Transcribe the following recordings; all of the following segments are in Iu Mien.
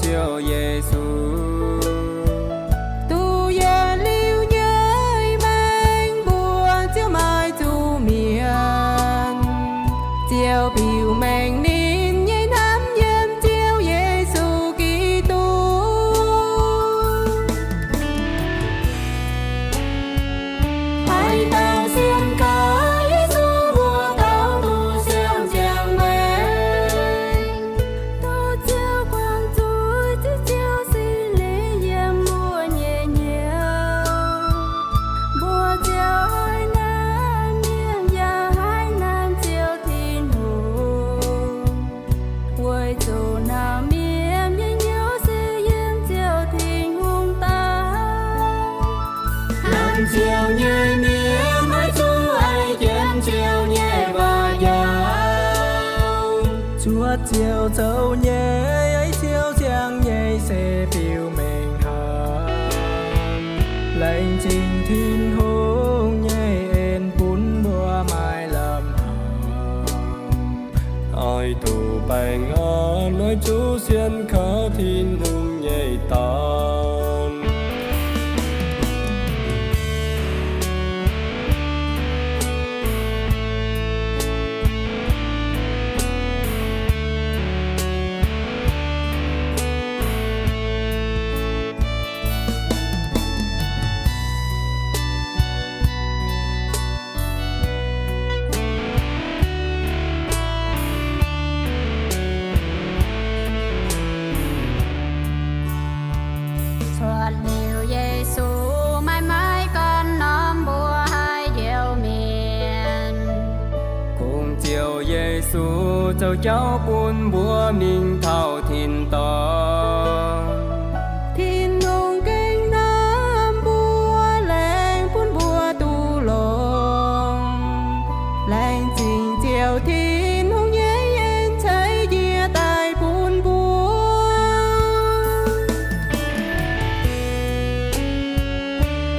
Ziouv Yesu. Duqv yiem liuz nyei maengc mbuo ziouc maaih zuqc mienh, ziouc biux mengh ninh nyei hnamv yiem Ziouv Yesu Giduc. Haaix dauh sienx kaux Yesu mbuo taux duqv siang-ziangh maengc, duqv Ziouv guangc zuiz, ziouc Ziouv Singx Lingh yiem mbuo nyei hnyouv, mbuo ziouc haih hnamv mienh yaac haih hnamv Ziouv Tin-Hungh. Weic zuqc hnamv mienh nyei hnyouv se yiem Ziouv Tin-Hungh daaih. Hnamv Ziouv nyei mienh maiv zuqc haih jienv Ziouv nyei waac njaaux. Cuotv Ziouv zoux nyei Ziouv ziangh nyei se biux mengh haic. Laengz zingh Tin-Hungh nyei en bun mbuo maaih lamh haic. Oix zuqc baengh orn, oix zuqc sienx kaux Tin-Hungh nyei Dorn. Cuotv liuz Yesu, maaih maiv gorngv norm mbuo haaix njoux mienh, kungx Ziouv Yesu zoux jauv bun mbuo mingh taux tin-dorngh. Tin-Hungh gengh hnamv mbuo, laengz bun mbuo duqv longx. Laengz zingh Ziouv Tin-Hungh nyei en ceix njiec daaih bun mbuo.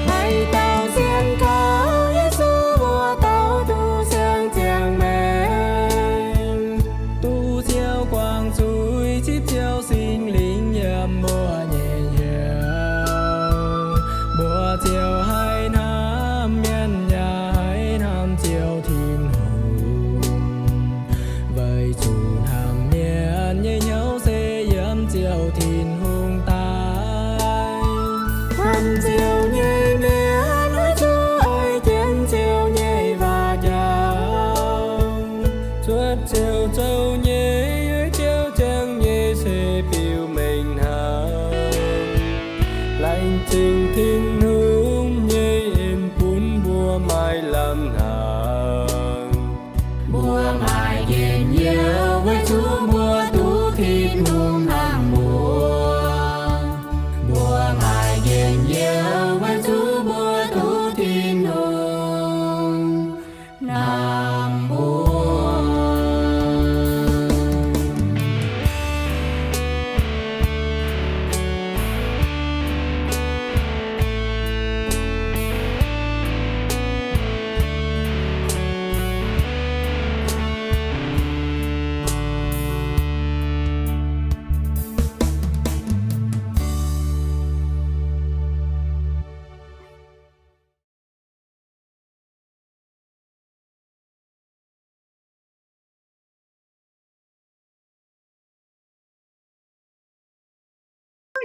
Haaix dauh sienx kaux Yesu mbuo taux duqv siang-ziangh maengc, duqv Ziouv guangc zuiz, zipv Ziouv Singx Lingh yiem mbuo nyei hnyouv, mbuo ziouc haih hnamv mienh yaac haih hnamv Ziouv Tin-Hungh. Weic zuqc hnamv mienh nyei hnyouv se yiem Ziouv Tin-Hungh daaih. Hnamv Ziouv nyei mienh maiv zuqc haih jienv Ziouv nyei waac njaaux. Cuotv Ziouv zoux nyei, Ziouv ziangh nyei se biux mengh hnangv. Laengz zingh Tin-Hungh nyei en bun mbuo maaih lamh hnangv. Mbuo maaih njien-youh weic zuqc mbuo duqv Tin-Hungh hnamv mbuo. Mbuo maaih njien-youh weic zuqc mbuo duqv Tin-Hungh hnamv mbuo.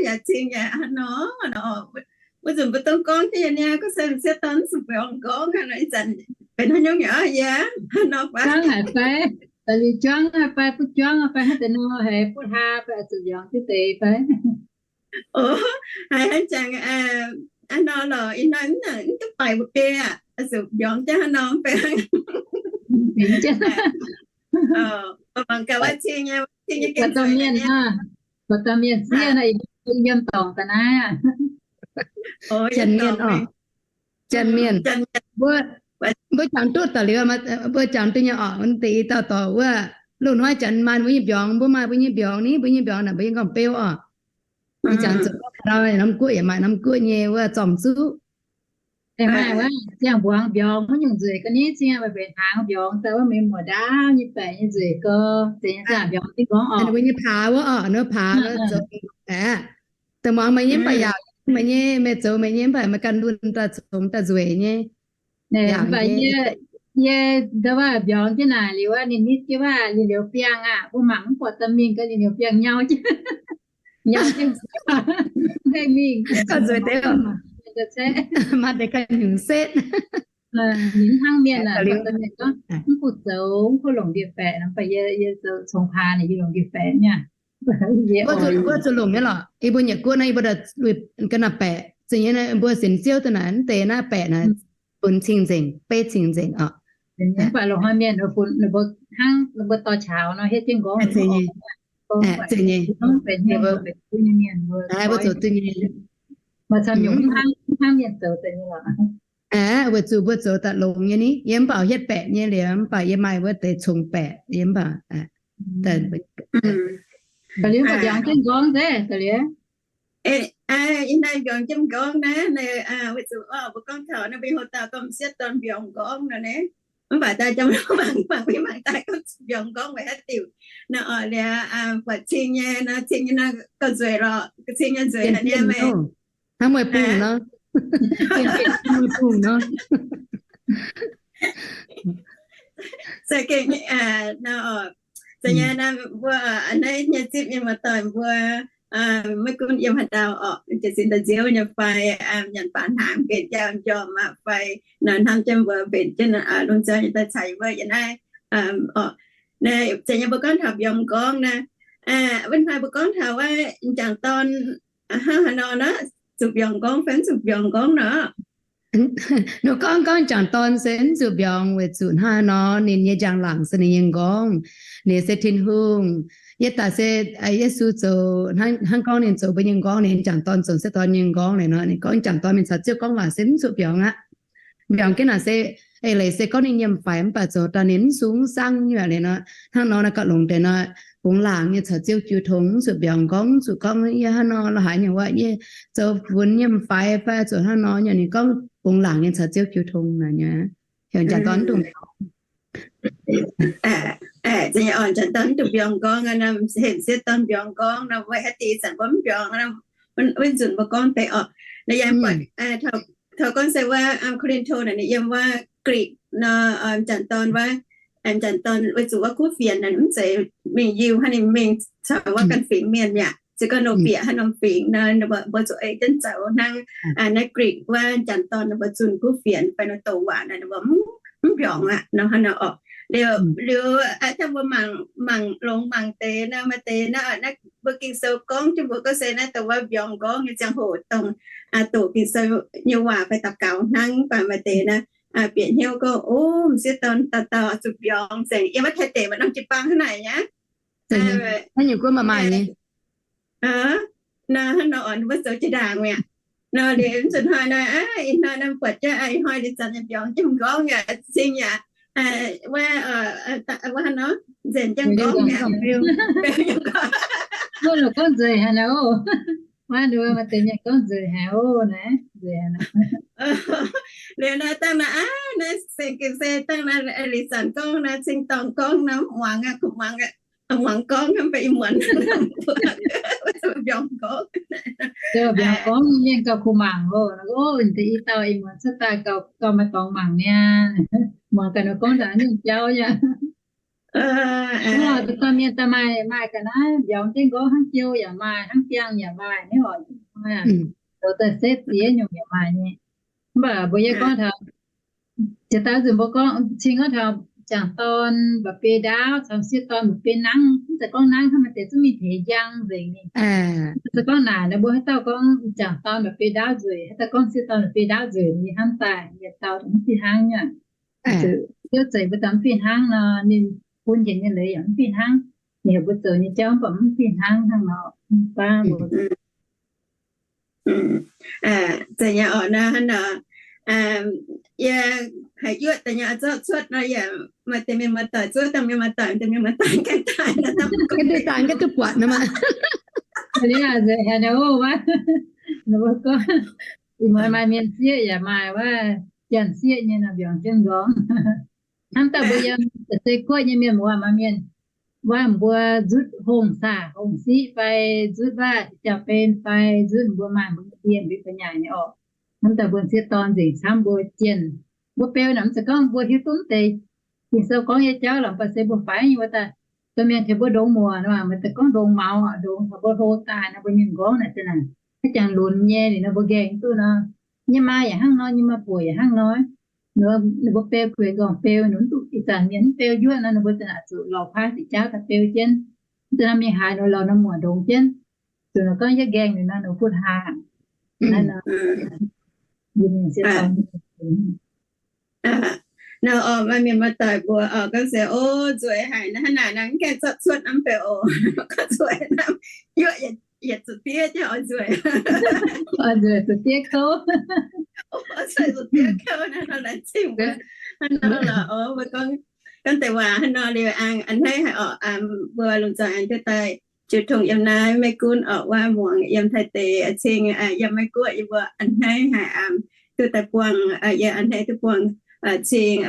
Yaac cingx yaac haaix nor, wuov nzunc mbuo dongh gorngv jienv yaac niaa, gorngv se m'sieqv dorn zuqc mbiorngz gorngv haaix nor, ih zanc benx haaix nyungc yaac, yaac haaix nor fai? Juangv haic fai? Da'liuz juangv haic fai? Butv juangv haic fai? Hnangv deix nor haic, butv haa fai, zuqc mbiorngz jienv deix fai? O, haiz hnangv jangx, aa, nor lorqc, ih hnoi mv duqv baaic mbu'biei aqv, zuqc mbiorngz jienv haaix nor mv bei. Mangc gaax wuov cing nyei, cing nyei, buatc dauh mienh, buatc dauh mienh sieqv naaiv, yiem dorngx daaih naaiv. Janx-mienh oc. Janx-mienh. Mbuo, mbuo jangx duqv da'liuz, mbuo jangx duqv nyei oc. Deix i dauh dorc wuov, loz-hnoi janx maaih mbuo nyei mbiorngz, mbuo maaih mbuo nyei mbiorngz ni, mbuo nyei mbiorngz naaic mbuo nyei gorngv beu oc. Ih zanc zuqc norm guoqv yaac maaih norm guoqv nyei wuov zormx zuqv. Maaih wuov ziangh mbuangz mbiorngz wuov nyungc nzueic ga'ni, ziangh mbenc hnaangx mbiorngz daaih wuov, mingh muoc ndaauv nyei baeqc nyei nzueic gau, zeiz nyei ziangh mbiorngz dingh gorngv oc. Mbuo nyei paax wuov oc, nor paax wuov zoux. Aqv, da'muangx meih nyei mv baac yaauc, meih nyei, meih zoux meih nyei mv baac meih ganh lunh daaih congx daaih nzueic nyei. Yie ndau wuov mbiorngz jienv naaic liuz wuov, ninh nitv jienv wuov, liuz biangh aqv, mbuo mangc mv buatc daaih mingh gaax, liuz biangh nyau jienv, nyau jienv mv gaengh mingh. Gauh nzueic deix, maaih deix ganh nyungc setv. Ninh hnangv mienh aac, mv baac zoux mv kuv longc ndie-baeqc, mv baac yie zoux congx paax naaic yie longc ndie-baeqc nyei. Mbuo zuqc longc nyei lorqc. Yie mbuo nyei guoqv naaiv yie mbuo ga'naaiv baeqc, za'gengh mbuo sienx Ziouv daaih naaic mv deix naaiv baeqc naaic, funx cing-nzengc, beiv cing-nzengc oc. Mv baac longc haaix mienh funx, ninh mbuo hnangv ninh mbuo dorh qaux nor hietv jienv nqorngv. Mbuo zoux duqv nyei, maaih camv nyungc hnangv mienh zoux daaih nyei lorqc. Weic zuqc mbuo zoux daaih longx nyei ni. Yie mv baac hietv baeqc nyei liuz, mv baac yie maaih wuov deix congx baeqc, yie mv baac liuz mv baac mbiorngz jienv nqorngv nzengc daaih liuz, ih hnoi mbiorngz jienv nqorngv naaiv, weic zuqc mbuo gorngv taux naaiv mbuo houv dauh gorngv m'sieqv dorn mbiorngz nqorngv nor naaiv, mv baac daaih jomc mangc, mangc mingh mangc daaih gorngv mbiorngz nqorngv weic haaix diuc nor oc. Liuz buatc cing nyei nor, cing nyei nor gauh nzueic lorqc, cing nyei nzueic haic nyei meih. Hnangv mueiz bungh nor. Mueiz bungh nor. Za'gengh nor, za'gengh naaiv mbuo naaiv nyei zipv nyei muoz-doic mbuo, maiv gunv yiem haaix dauh orqc, jiez sin daaih nziouv nyei fai, nyanc baac hnaangx mbenc jaa njormh aqv fai, nor hnamv jienv mbuo mbenc jienv lungh nzoih nyei daaih caux yie mbuo yiem naaiv oc. Za'gengh mbuo gorngv taux mbiorngz nqorngv naaiv, wuov hnoi mbuo gorngv taux wuov m'jangc dorn hnangv haaix nor nor, zuqc mbiorngz nqorngv fai mv zuqc mbiorngz nqorngv nor. Ninh gorngv, gorngv m'jangc dorn se mv zuqc mbiorngz weic zuqc hnangv haaix nor, ninh nyei njang-laangc se ninh nyei nqorngv, ninh se Tin-Hungh. Yie daaih se Yesu zoux hnangv gorngv ninh zoux mbuo nyei nqorngv, ninh m'jangc dorn zoux m'sieqv dorn nyei nqorngv liuz nor, ninh gorngv m'jangc dorn mingh caux Ziouv gorngv waac se mv zuqc mbiorngz aqv. Mbiorngz jienv naaic se, eix leiz se gorngv ninh nyiemc faix mv baac zoux daaih ninh mv sung mv sangv nyei liuz nor, hnangv nor naaiv gauh longx deix nor, bungx laangc nyei caux Ziouv jiu tong, mv zuqc mbiorngz nqorngv, mv zuqc gorngv yie hnangv nor la'haaix nyungc wuov, yie zoux funx nyiemc faix fai zuqc hnangv nor nyungc, ninh gorngv bungx laangc nyei caux Ziouv jiu tong naaic nyei. Heuc m'jangc dorn mv dungx mbiorngz. M'jangc dorn mv dungx mbiorngz nqorngv, heuc m'sieqv dorn mbiorngz nqorngv nor, weic haaix diuc ih zanc mbuo mv mbiorngz, wuov nzunc mbuo gorngv deix orqc. Naaiv yie buatc taux gorngv se wuov Ko^lin^to naaic ninh yiem wuov Greek nor, m'jangc dorn wuov, m'jangc dorn weic zuqc wuov kuv fienx naaic mv zeiz mingh Yiuh hnangv, ninh mingh caux wuov ganh fingx mienh mi'aqv. Se gorngv nor bieqc haaix norm fingx nor, mbuo zuqc ei jienv zoux hnangv naaiv Greek wuov m'jangc dorn nor, mbuo zunh kuv fienx fai nor douc waac naaic, mbuo mv mbiorngz aqv nor hnangv nor orqc. Liuz, liuz a'jang mbuo mangc, mangc longx mangc deix nor, maaih deix naaiv, naaiv mbuo Ging-Sou gorngv jienv mbuo gorngv se naaiv dongh wuov mbiorngz nqorngv nyei ziangh hoc dongh doqc Ging-Sou nyei waac fai daux gaux hnangv. Mv baac maaih deix naaiv bieqc hnyouv gorngv, o, m'sieqv dorn dauh dauh zuqc mbiorngz nzengc. Yiem wuov Taiv deic maaih norm jiu-baang hnangv naaic aqv. Nor hnangv nor oc, mbuo zoux jiex ndaangc mi'aqv. Nor liuz nzunc hnoi nor, ih hnoi nor buatc jienv ih hnoi liuz zanc nyei mbiorngz jienv nqorngv yaac cing yaac wuov, wuov hnangv nor nzengc jienv nqorngv mi'aqv. Gorngv nzengc haic nor, maaih deix mienh gorngv nzengc haic oc, nzengc haic. Liuz naaiv dangh naaiv aav, naaiv seng gengh se dangh naaiv liuz zanc gorngv naaiv cing dorngh gorngv nor mv muangx aqv, kuv muangx aqv. Muangx gorngv hnangv baac ih muonz mbiorngz gorngv, mbiorngz gorngv mienh gauh kuh mangc oc. Naaiv i dauh ih muonz cuotv daaih gauh, gauh maaih dorngx mangc niaa. Muangx gaax ninh gorngv daaih nyungc jauv yaac. Mv baac dauh mienh daaih maaih, maaih ga'naaiv mbiorngz jienv nqorngv hnangv jouh yaac maaih, hnangv biangh yaac maaih, mv oc, zoux daaih setv ziex nyungc yaac maaih nyei. Mv baac mbuo yie gorngv taux, jiex daaih nzunc mbuo gorngv cing gorngv taux m'jangc dorn mba'biei ndaauv caux m'sieqv dorn mba'biei nangv, mv zeiz gorngv nangv hnangv, maaih deix zungv mingh teix njang nzengc mingh. Mv zeiz gorngv naaic nor, mbuo haaix dauh gorngv m'jangc dorn mba'biei ndaauv nzueic, haaix dauh gorngv m'sieqv dorn mba'biei ndaauv nzueic, ninh hnamv daaih yietc dauh mv fih hnangv nyei. Ziouv zeix mbuo daaih mv fih hnangv nor, ninh bun njiec nyei leiz yaac mv fih hnangv. Ninh heuc mbuo zoux nyei jauv mv baac mv fih hnangv hnangv nor, baav mbuo Zeiz nyei oc nor, hnangv nor, yie haiz yuoqv daaih nyei oix zorqv cuotv nor, yaac maaih deix mienh muoz-doic zuov dangh mienh muoz-doic, deix mienh muoz-doic gaengh daaih nor, gaengh duqv daaih, gaengh duqv buatc nor maah. Nzengc haic nor, wuov, ih muonz maaih mienh sieqv yaac maaih wuov, janx sieqv nyei nor mbiorngz jienv nqorngv. Hnamv daaih mbuo yiem se guoqv nyei mienh muoz maaih mienh waac mbuo nzutv hongh saac hongh siqv fai nzutv waac jauv-ben fai nzutv mbuo maaih mbuo nyei ndie-mbuo nyaaic nyei orqc. Hnamv daaih mbuo sieqv dorn nzengc camv mbuo jienh. Mbuo beu naaic mv zeiz gorngv mbuo hiuv duqv mv deix Ging-Sou gorngv nyei jauv lorqc, mv baac se mbuo faix nyei wuov daaih, domh mienh tengx mbuo ndongx muoc nor, mbuo daaih gorngv ndongx maux oc, ndongx taux mbuo hlo daaih nor, mbuo nyei m'nqorngv naaic se naaic, haaix jangx lunx nyei liuz nor mbuo nqaengh duqv nor, nyei maa yaac hnangv nor, nyei maa-buoc yaac hnangv nor. Ninh mbuo beu kuinx nqorngv beu, ninh mbuo ih zanc mienh mv beu njuov nor, ninh mbuo za'naaic zuqc lorz kuaaiv ziqc jauv daaih beu jienv. Za'naaic mingh haaix nor lorz norm muoc ndongx jienv. Zuqc nor gorngv yietv nqaengh liuz nor, ninh butv haa. Nor oc, maaih mienh maaih doic mbuox oc, gorngv se, o, nzueic haic, hnangv naaic nor mv gaengh zorqv cuotv hnamv beu oc. Gorngv nzueic hnamv, yuoqv yietc zuqc diev jienv oix nzueic. Oix nzueic zuqc diev kouv. Oix nzueic zuqc diev kouv naaiv nor laengz zingh mbuo. Hnangv nor lorqc, o, mbuo gorngv, gorngv deix waac hnangv nor liuz, a'hneiv haic oc, mbuo lomh nzoih aengx duqv daaih jiu tong yiem naaiv Meiv Gunv oc, wuov muangx yiem Taiv deic cing, yiem Meiv Guoqv yie mbuo a'hneiv haic, duqv daaih buangh, yie a'hneiv duqv buangh cing,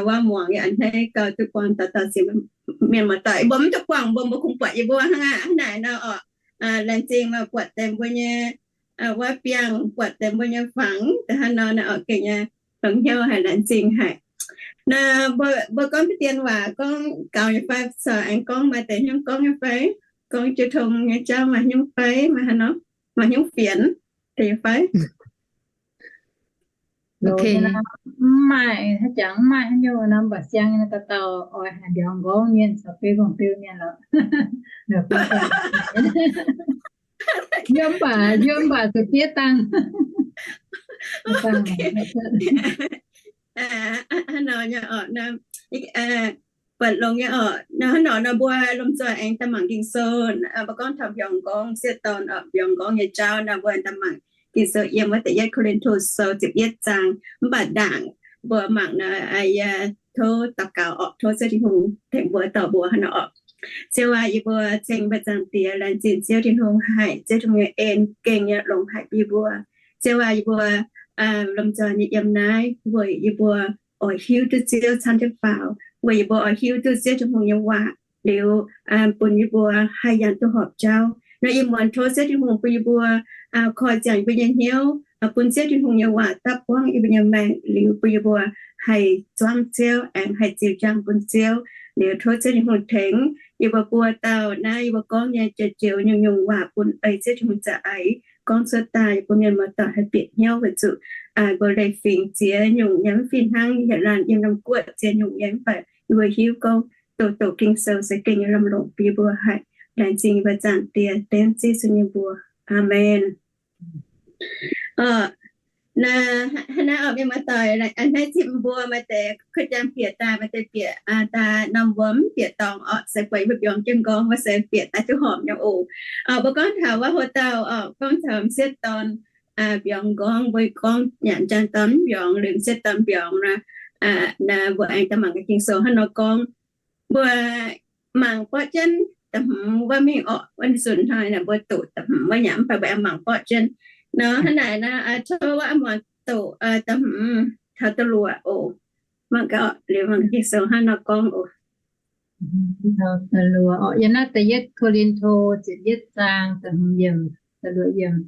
wuov muangx yie a'hneiv gauh duqv buangh dauh dauh cing mienh muoz-doic. Mbuo mv duqv buangh mbuo, mbuo kungx buatc yie mbuo hnangv aqv. Hnangv naaic nor oc, laengz zingh maaih buatc deix mbuo nyei wuov biangh, buatc deix mbuo nyei fangx, da'hnangv nor naaiv oc, gengh nyei longx hnyouv haic, laengz zingh haic. Naaiv mbuo gorngv deix dien waac gorngv gaux nyei fai, corc aengx gorngv maaih deix hnyouv gorngv nyei fai, gorngv jiu tong nyei jauv maaih hnyouv fai, maaih haaix nor, maaih hnyouv fienx deix nyei fai? Mv maaih, haaix jangx mv maaih haaix nyungc nor, mv baac siang nyei dauh dauh oix haiz mbiauz nqorngv mienh caux beu gorngv beu mienh lorqc. Yiem mv baac, yiem mv baac zuqc diev dangh. Hnangv nor nyei oc, buatc longx nyei oc. Hnangv nor nor mbuo lomh nzoih aengx daaih mangc Ging-Sou. Mbuo gorngv taux mbiauz nqorngv sieqv dorn oc, mbiauz nqorngv nyei jauv nor, mbuo aengx daaih mangc Ging-Sou yiem wuov deix yietv Ko^lin^to Sou ziepc yietv zaang. Mv baac ndaangc mbuo mangc nor, yie tov daux gaux oc, tov Ziouv Tin-Hungh tengx mbuo dorh mbuo hnangv nor oc. Ziouv aac, yie mbuo ceng mbuo Zaangc Diex, laengz zingh Ziouv Tin-Hungh haic, Ziouv Tin-Hungh nyei en gengh nyei longx haic bun yie mbuo. Ziouv aac, yie mbuo lomh nzoih nyei yiem naaiv weic yie mbuo oix hiuv duqv Ziouv camv jienv faaux, weic yie mbuo oix hiuv duqv Ziouv Tin-Hungh nyei waac liuz, bun yie mbuo haih nyanc duqv horpc jauv. Nor ih muonz tov Ziouv Tin-Hungh bun yie mbuo koi ziangx yie mbuo nyei hnyouv, bun Ziouv Tin-Hungh nyei waac dapv buangv yie mbuo nyei maengc liuz, bun yie mbuo haih zuangv Ziouv aengx haih ziux jaang bun Ziouv. Liuz tov Ziouv Tin-Hungh tengx yie mbuo buo dauh naaiv yie mbuo gorngv nyei joux-joux nyungc-nyungc waac bun ei Ziouv Tin-Hungh za'eix, gorngv cuotv daaih bun mienh muoz-doic haih bieqc hnyouv weic zuqc mbuo leiz fingx ziex nyungc nyei, mv fih hnangv yietc laanh yiem norm guoqv ziex nyungc nyei, mv baac yie mbuo hiuv gorngv doqc doqc Ging-Sou se gengh nyei lamh longc bun yie mbuo haic. Laengz zingh yie mbuo Zaangc Diex, dengv Ziouv Yesu nyei mbuox. Aamen. Naaiv, hnangv naaiv oc, mienh muoz-doic, a'hneiv zipv mbuo maaih deix kuv jangx bieqc daaih, maaih deix bieqc daaih norm wuom, bieqc dorngx oc, se buatc yie mbuo mbiorngz jienv nqorngv wuov se bieqc daaih duqv horpc nyei oc. Mbuo gorngv taux wuov hoc dauh oc, gorngv taux m'sieqv dorn mbiorngz nqorngv, mbuo gorngv nyanc jangx dorn mv mbiorngz, liuz m'sieqv dorn mbiorngz nor, mbuo aengx daaih mangc gaax Ging-Sou hnangv nor gorngv. Mbuo mangc borqv jienv da'hmz wuov mingh orqc, wuov nzunc hnoi naaic mbuo doqc da'hmz wuov nyei, mv baac mbuo aengx mangc borqv jienv nor. Hnangv naaic nor, tov wuov muangx doqc da'hmz taux da'luoqc oc. Mangc gaax liuz, mangc Ging-Sou hnangv nor gorngv oc. Taux da'luoqc orqc, yiem naaiv da'yietv Ko^lin^to ziepc yietv zaang da'hmz yiemc, da'luoqc yiemc.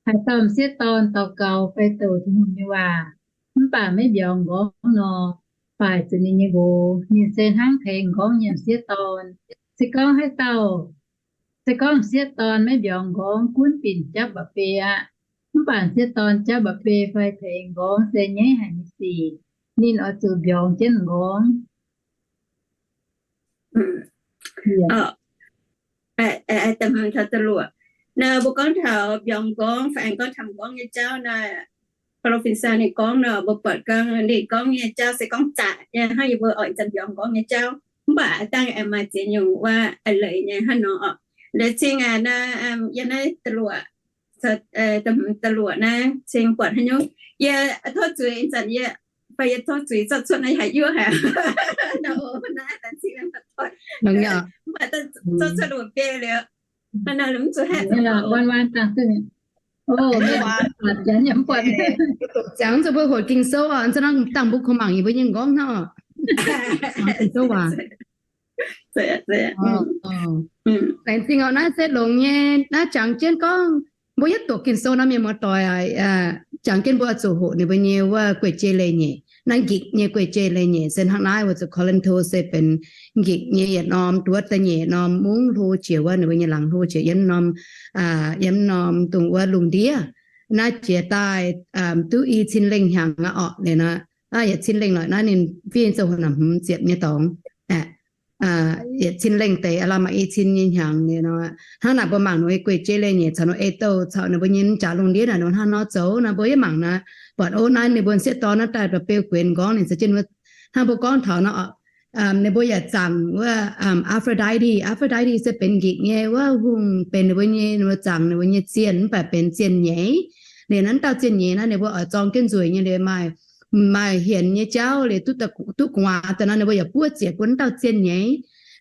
Haaix dauh m'sieqv dorn daux gaux fai doqc Tin-Hungh nyei waac, mv baac maiv mbiorngz nqorngv nor, faix zuqc ninh nyei nqox. Ninh se hnangv tengx nqorngv nyei m'sieqv dorn. Se gorngv haaix dauh, se gorngv m'sieqv dorn maiv mbiorngz nqorngv, gunv binc japv mba'biei aqv. Mv baac m'sieqv dorn japv mba'biei fai tengx nqorngv se nyaiv haic nyei sic. Ninh oix zuqc mbiorngz jienv nqorngv. Mbuo gorngv taux mbiorngz nqorngv fai aengx gorngv taux nqorngv nyei jauv naaic, Paulo Fin-Saeng ninh gorngv nor, mbuo buatc gorngv ninh gorngv nyei jauv se gorngv zaqc nyei hnangv yie mbuo oix zanc mbiorngz nqorngv nyei jauv. Mv baac dangh aengx maaih ziex nyungc wuov a'leiz nyei hnangv nor oc. Liuz cing aac naaiv, yiem naaiv da'luoqc, da'luoqc naaiv cing buatc haaix nyungc, yie tov zuiz ih zanc yie, fai yie tov zuiz zorqv cuotv naaiv haic yuoqv haic. Mv baac zorqv cuotv luoqc biei liuz, hnangv naaiv mv zuqc haeqv. Jangx zuqc mbuo hoqc Ging-Sou oc, dangh mbuo kungx mangc yie mbuo nyei nqorngv hnangv oc. Ging-Sou waac. Laengz zingh oc. Naaiv se longx nyei. Naaiv jangx jienv gorngv mbuo yietv doqc Ging-Sou nor, mienh muoz-doic, jangx jienv mbuo zuqc hoqc ninh mbuo nyei wuov guei-jeiv leiz-nyeic. Naaiv nqikc nyei guei-jeiv leiz-nyeic se hnangv naaiv, weic zuqc Ko^lin^to se benx nqikc nyei yietc norm, duqv da'nyeic norm mungv hlo jiex wuov, ninh mbuo nyei laangz hlo jiex yiem norm, yiem norm dongh wuov lungh ndiev. Naaiv jiex daaih duqv i cin lengh hnyangx aqv orqc. Liuz nor, yietc cin lengh lorqc, naaiv ninh fiev zoux hmz ziepc nyei dorngx, yietc cin lengh deix, aav lamh maaih i cin nyei hnyangx. Liuz nor, hnangv naaic mbuo mangc ninh mbuo nyei guei-jeiv leiz-nyeic caux ninh mbuo ei-douh caux ninh mbuo nyei jaax lungh ndiev naaic, ninh mbuo hnangv nor zoux nor, mbuo yietv mangc nor, buatc o, naaiv ninh mbuo sieqv dorn naaiv daaih ba'beu guenx nqorngv ninh za'jienv hnangv mbuo gorngv taux nor, ninh mbuo yaac zaangc wuov Aphrodite. Aphrodite se benx nqikc nyei wuov hungh, benx ninh mbuo nyei, ninh mbuo zaangc ninh mbuo nyei zienh, mv baac benx zienh nyeiz. Liuz naaiv dauh zienh nyeiz naaiv ninh mbuo oix zorng jienv nzueic nyei liuz maaih, maaih hienx nyei jauv liuz duqv gu'nguaaz daaih nor, ninh mbuo yaac buov ziec bun wuov dauh zienh nyeiz.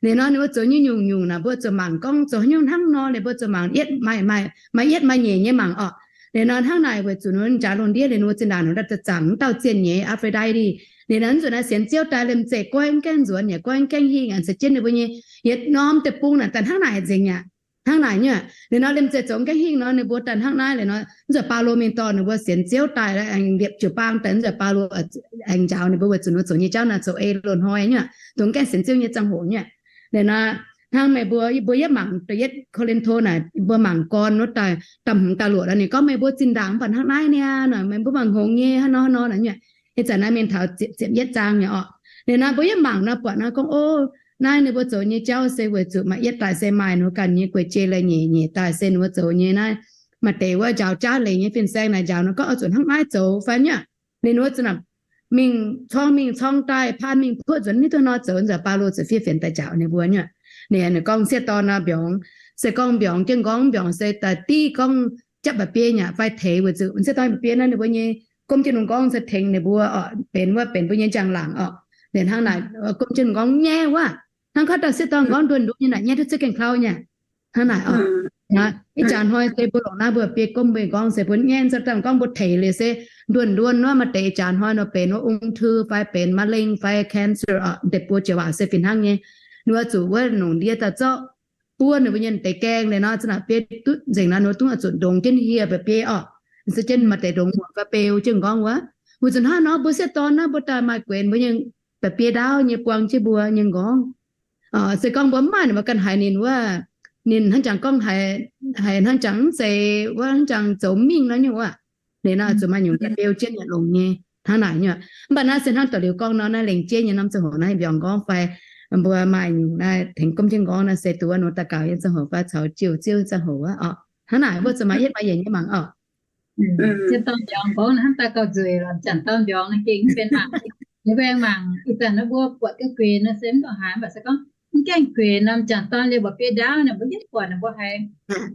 Liuz nor ninh mbuo zoux nyei nyungc-nyungc naaic, mbuo zuqc mangc gorngv zoux haaix nyungc hnangv nor, liuz mbuo zuqc mangc yietv, maaih yietv maaih nyeic nyei mangc orqc. Liuz nor hnangv naaic weic zuqc ninh mbuo jaax lungh ndiev liuz ninh mbuo zinh ndaangc ninh mbuo zaangc wuov dauh zienh nyeiz Aphrodite. Liuz nor nzunc naaiv sienx Ziouv daaih liemh zeih goiv mv gaengh nzuonx yaac goiv mv gaengh hingh, se jienv ninh mbuo nyei yietc norm deic-bung naaic daaih hnangv naaic nzengc aqv. Hnangv naaic nyungc. Liuz nor liemh zeih zoux mv gaengh hingh nor ninh mbuo daaih hnangv naaiv. Liuz nor nzunc Baulo mingh dorh ninh mbuo sienx Ziouv daaih aengx liepc jiu-baang daaih, nzunc Baulo aengx njaaux ninh mbuo weic zuqc ninh mbuo zoux nyei jauv naaic zoux ei loz-hnoi nyungc, dongh mv gaengh sienx Ziouv nyei ziangh hoc nyungc. Liuz nor hnangv meih mbuo, mbuo yietv mangc da'yietv Ko^lin^to naaic, mbuo mangc gorn wuov daaih, da'hmz da'luoqc nor ninh gorngv meih mbuo zinh ndaangc mv baac hnangv naaiv niaa, meih mbuo mangc hngongx nyei hnangv nor hnangv nor naaic nyungc. Ih zanc naaiv mingh taux ziepc yietv zaang nyei orqc. Liuz nor mbuo yietv mangc nor buatc nor gorngv o, naaiv ninh mbuo zoux nyei jauv se weic zuqc maaih yietv daaih se maaih ninh mbuo ganh nyei guei-jeiv leiz-nyeic, nyeic daaih se ninh mbuo zoux nyei naaiv. Maaih deix wuov njaaux jaav leiz nyei fin-saeng naaic njaaux nor gorngv oix zuqc hnangv naaiv zoux fai nyungc. Liuz ninh mbuo zuqc mingh corng mingh corng daaih, paan mingh puoqv nzuonx hiuv duqv nor zoux, nzunc Baulo ziouc fiev fienx daaih njaaux ninh mbuo nyungc. Ninh gorngv sieqv dorn nor mbiorngz, se gorngv mbiorngz jienv nqorngv, mbiorngz se daaih div gorngv japv mba'biei nyei fai teix, weic zuqc sieqv dorn mba'biei naaiv ninh mbuo nyei gomv jienv nungh nqorngv se tengx ninh mbuo orqc, benx wuov benx mbuo nyei njang-laangc orqc. Liuz hnangv naaic gomv jienv nungh nqorngv nyaiv wuov, hnangv kov dauh sieqv dorn nqorngv nduonh nduonh nyei naaic nyaiv duqv zieqv gaengh klau nyei. Hnangv naaic orqc. Ih jaax hnoi se mbuo longc naaiv mbuo biei gomv mbuo nqorngv se mbuo nyaiv, zorqv dangh gorngv mbuo teix liuz se nduonh nduonh wuov, maaih deix ih jaax hnoi nor benx wuov ung thư fai benx มะเร็ง fai cancer orqc, deix buo jiex waac se fih hnangv nyei. Ninh mbuo zuqc wuov longc ndie daaih zorqv buov ninh mbuo nyei deix gaeng liuz nor, za'naaic biei duqv nzengc nor, ninh mbuo dungv oix zuqc ndongx jienv hieh mba'biei orqc. Se jienv maaih deix ndongx muonc fai beu jienv nqorngv wuov. Weic zuqc hnangv nor mbuo sieqv dorn naaiv mbuo daaih maaih guenx mbuo nyei mba'biei ndaauv nyei buang jienv mbuo nyei nqorngv. Se gorngv mbuo mv maaih ninh mbuo ganh haiz ninh wuov, ninh hnangv jangx gorngv haiz, haiz hnangv jangx mv zeiz wuov, hnangv jangx zoux mingh nor nyungc wuov. Liuz nor zuqc maaih nyungc daaih beu jienv yaac longx nyei. Hnangv naaic nyungc. Mv baac naaiv se hnangv doqc liuz gorngv nor, naaiv lengc jeiv nyei norm ziangh hoc naaiv mbiorngz nqorngv fai mbuo maaih nyungc naaiv tengx gomv jienv nqorngv naaiv se duqv wuov nor daux gaux nyei ziangh hoc fai caux jiu Ziouv ziangh hoc wuov orqc. Hnangv naaic mbuo zuqc maaih yietv maaih nyeic nyei mangc orqc. Sieqv dorn mbiorngz nqorngv hnangv daaih gauh nzueic lorqc, m'jangc dorn mbiorngz naaiv gengh mv benx mangc. Ninh mbuo aengx mangc ih zanc naaiv mbuo buatc ga'gueic nor se mv dongh haaix, mv baac se gorngv mv gaengh gueic nor m'jangc dorn liuz mba'biei ndaauv naaic mbuo yietv buatc naaic mbuo haiz,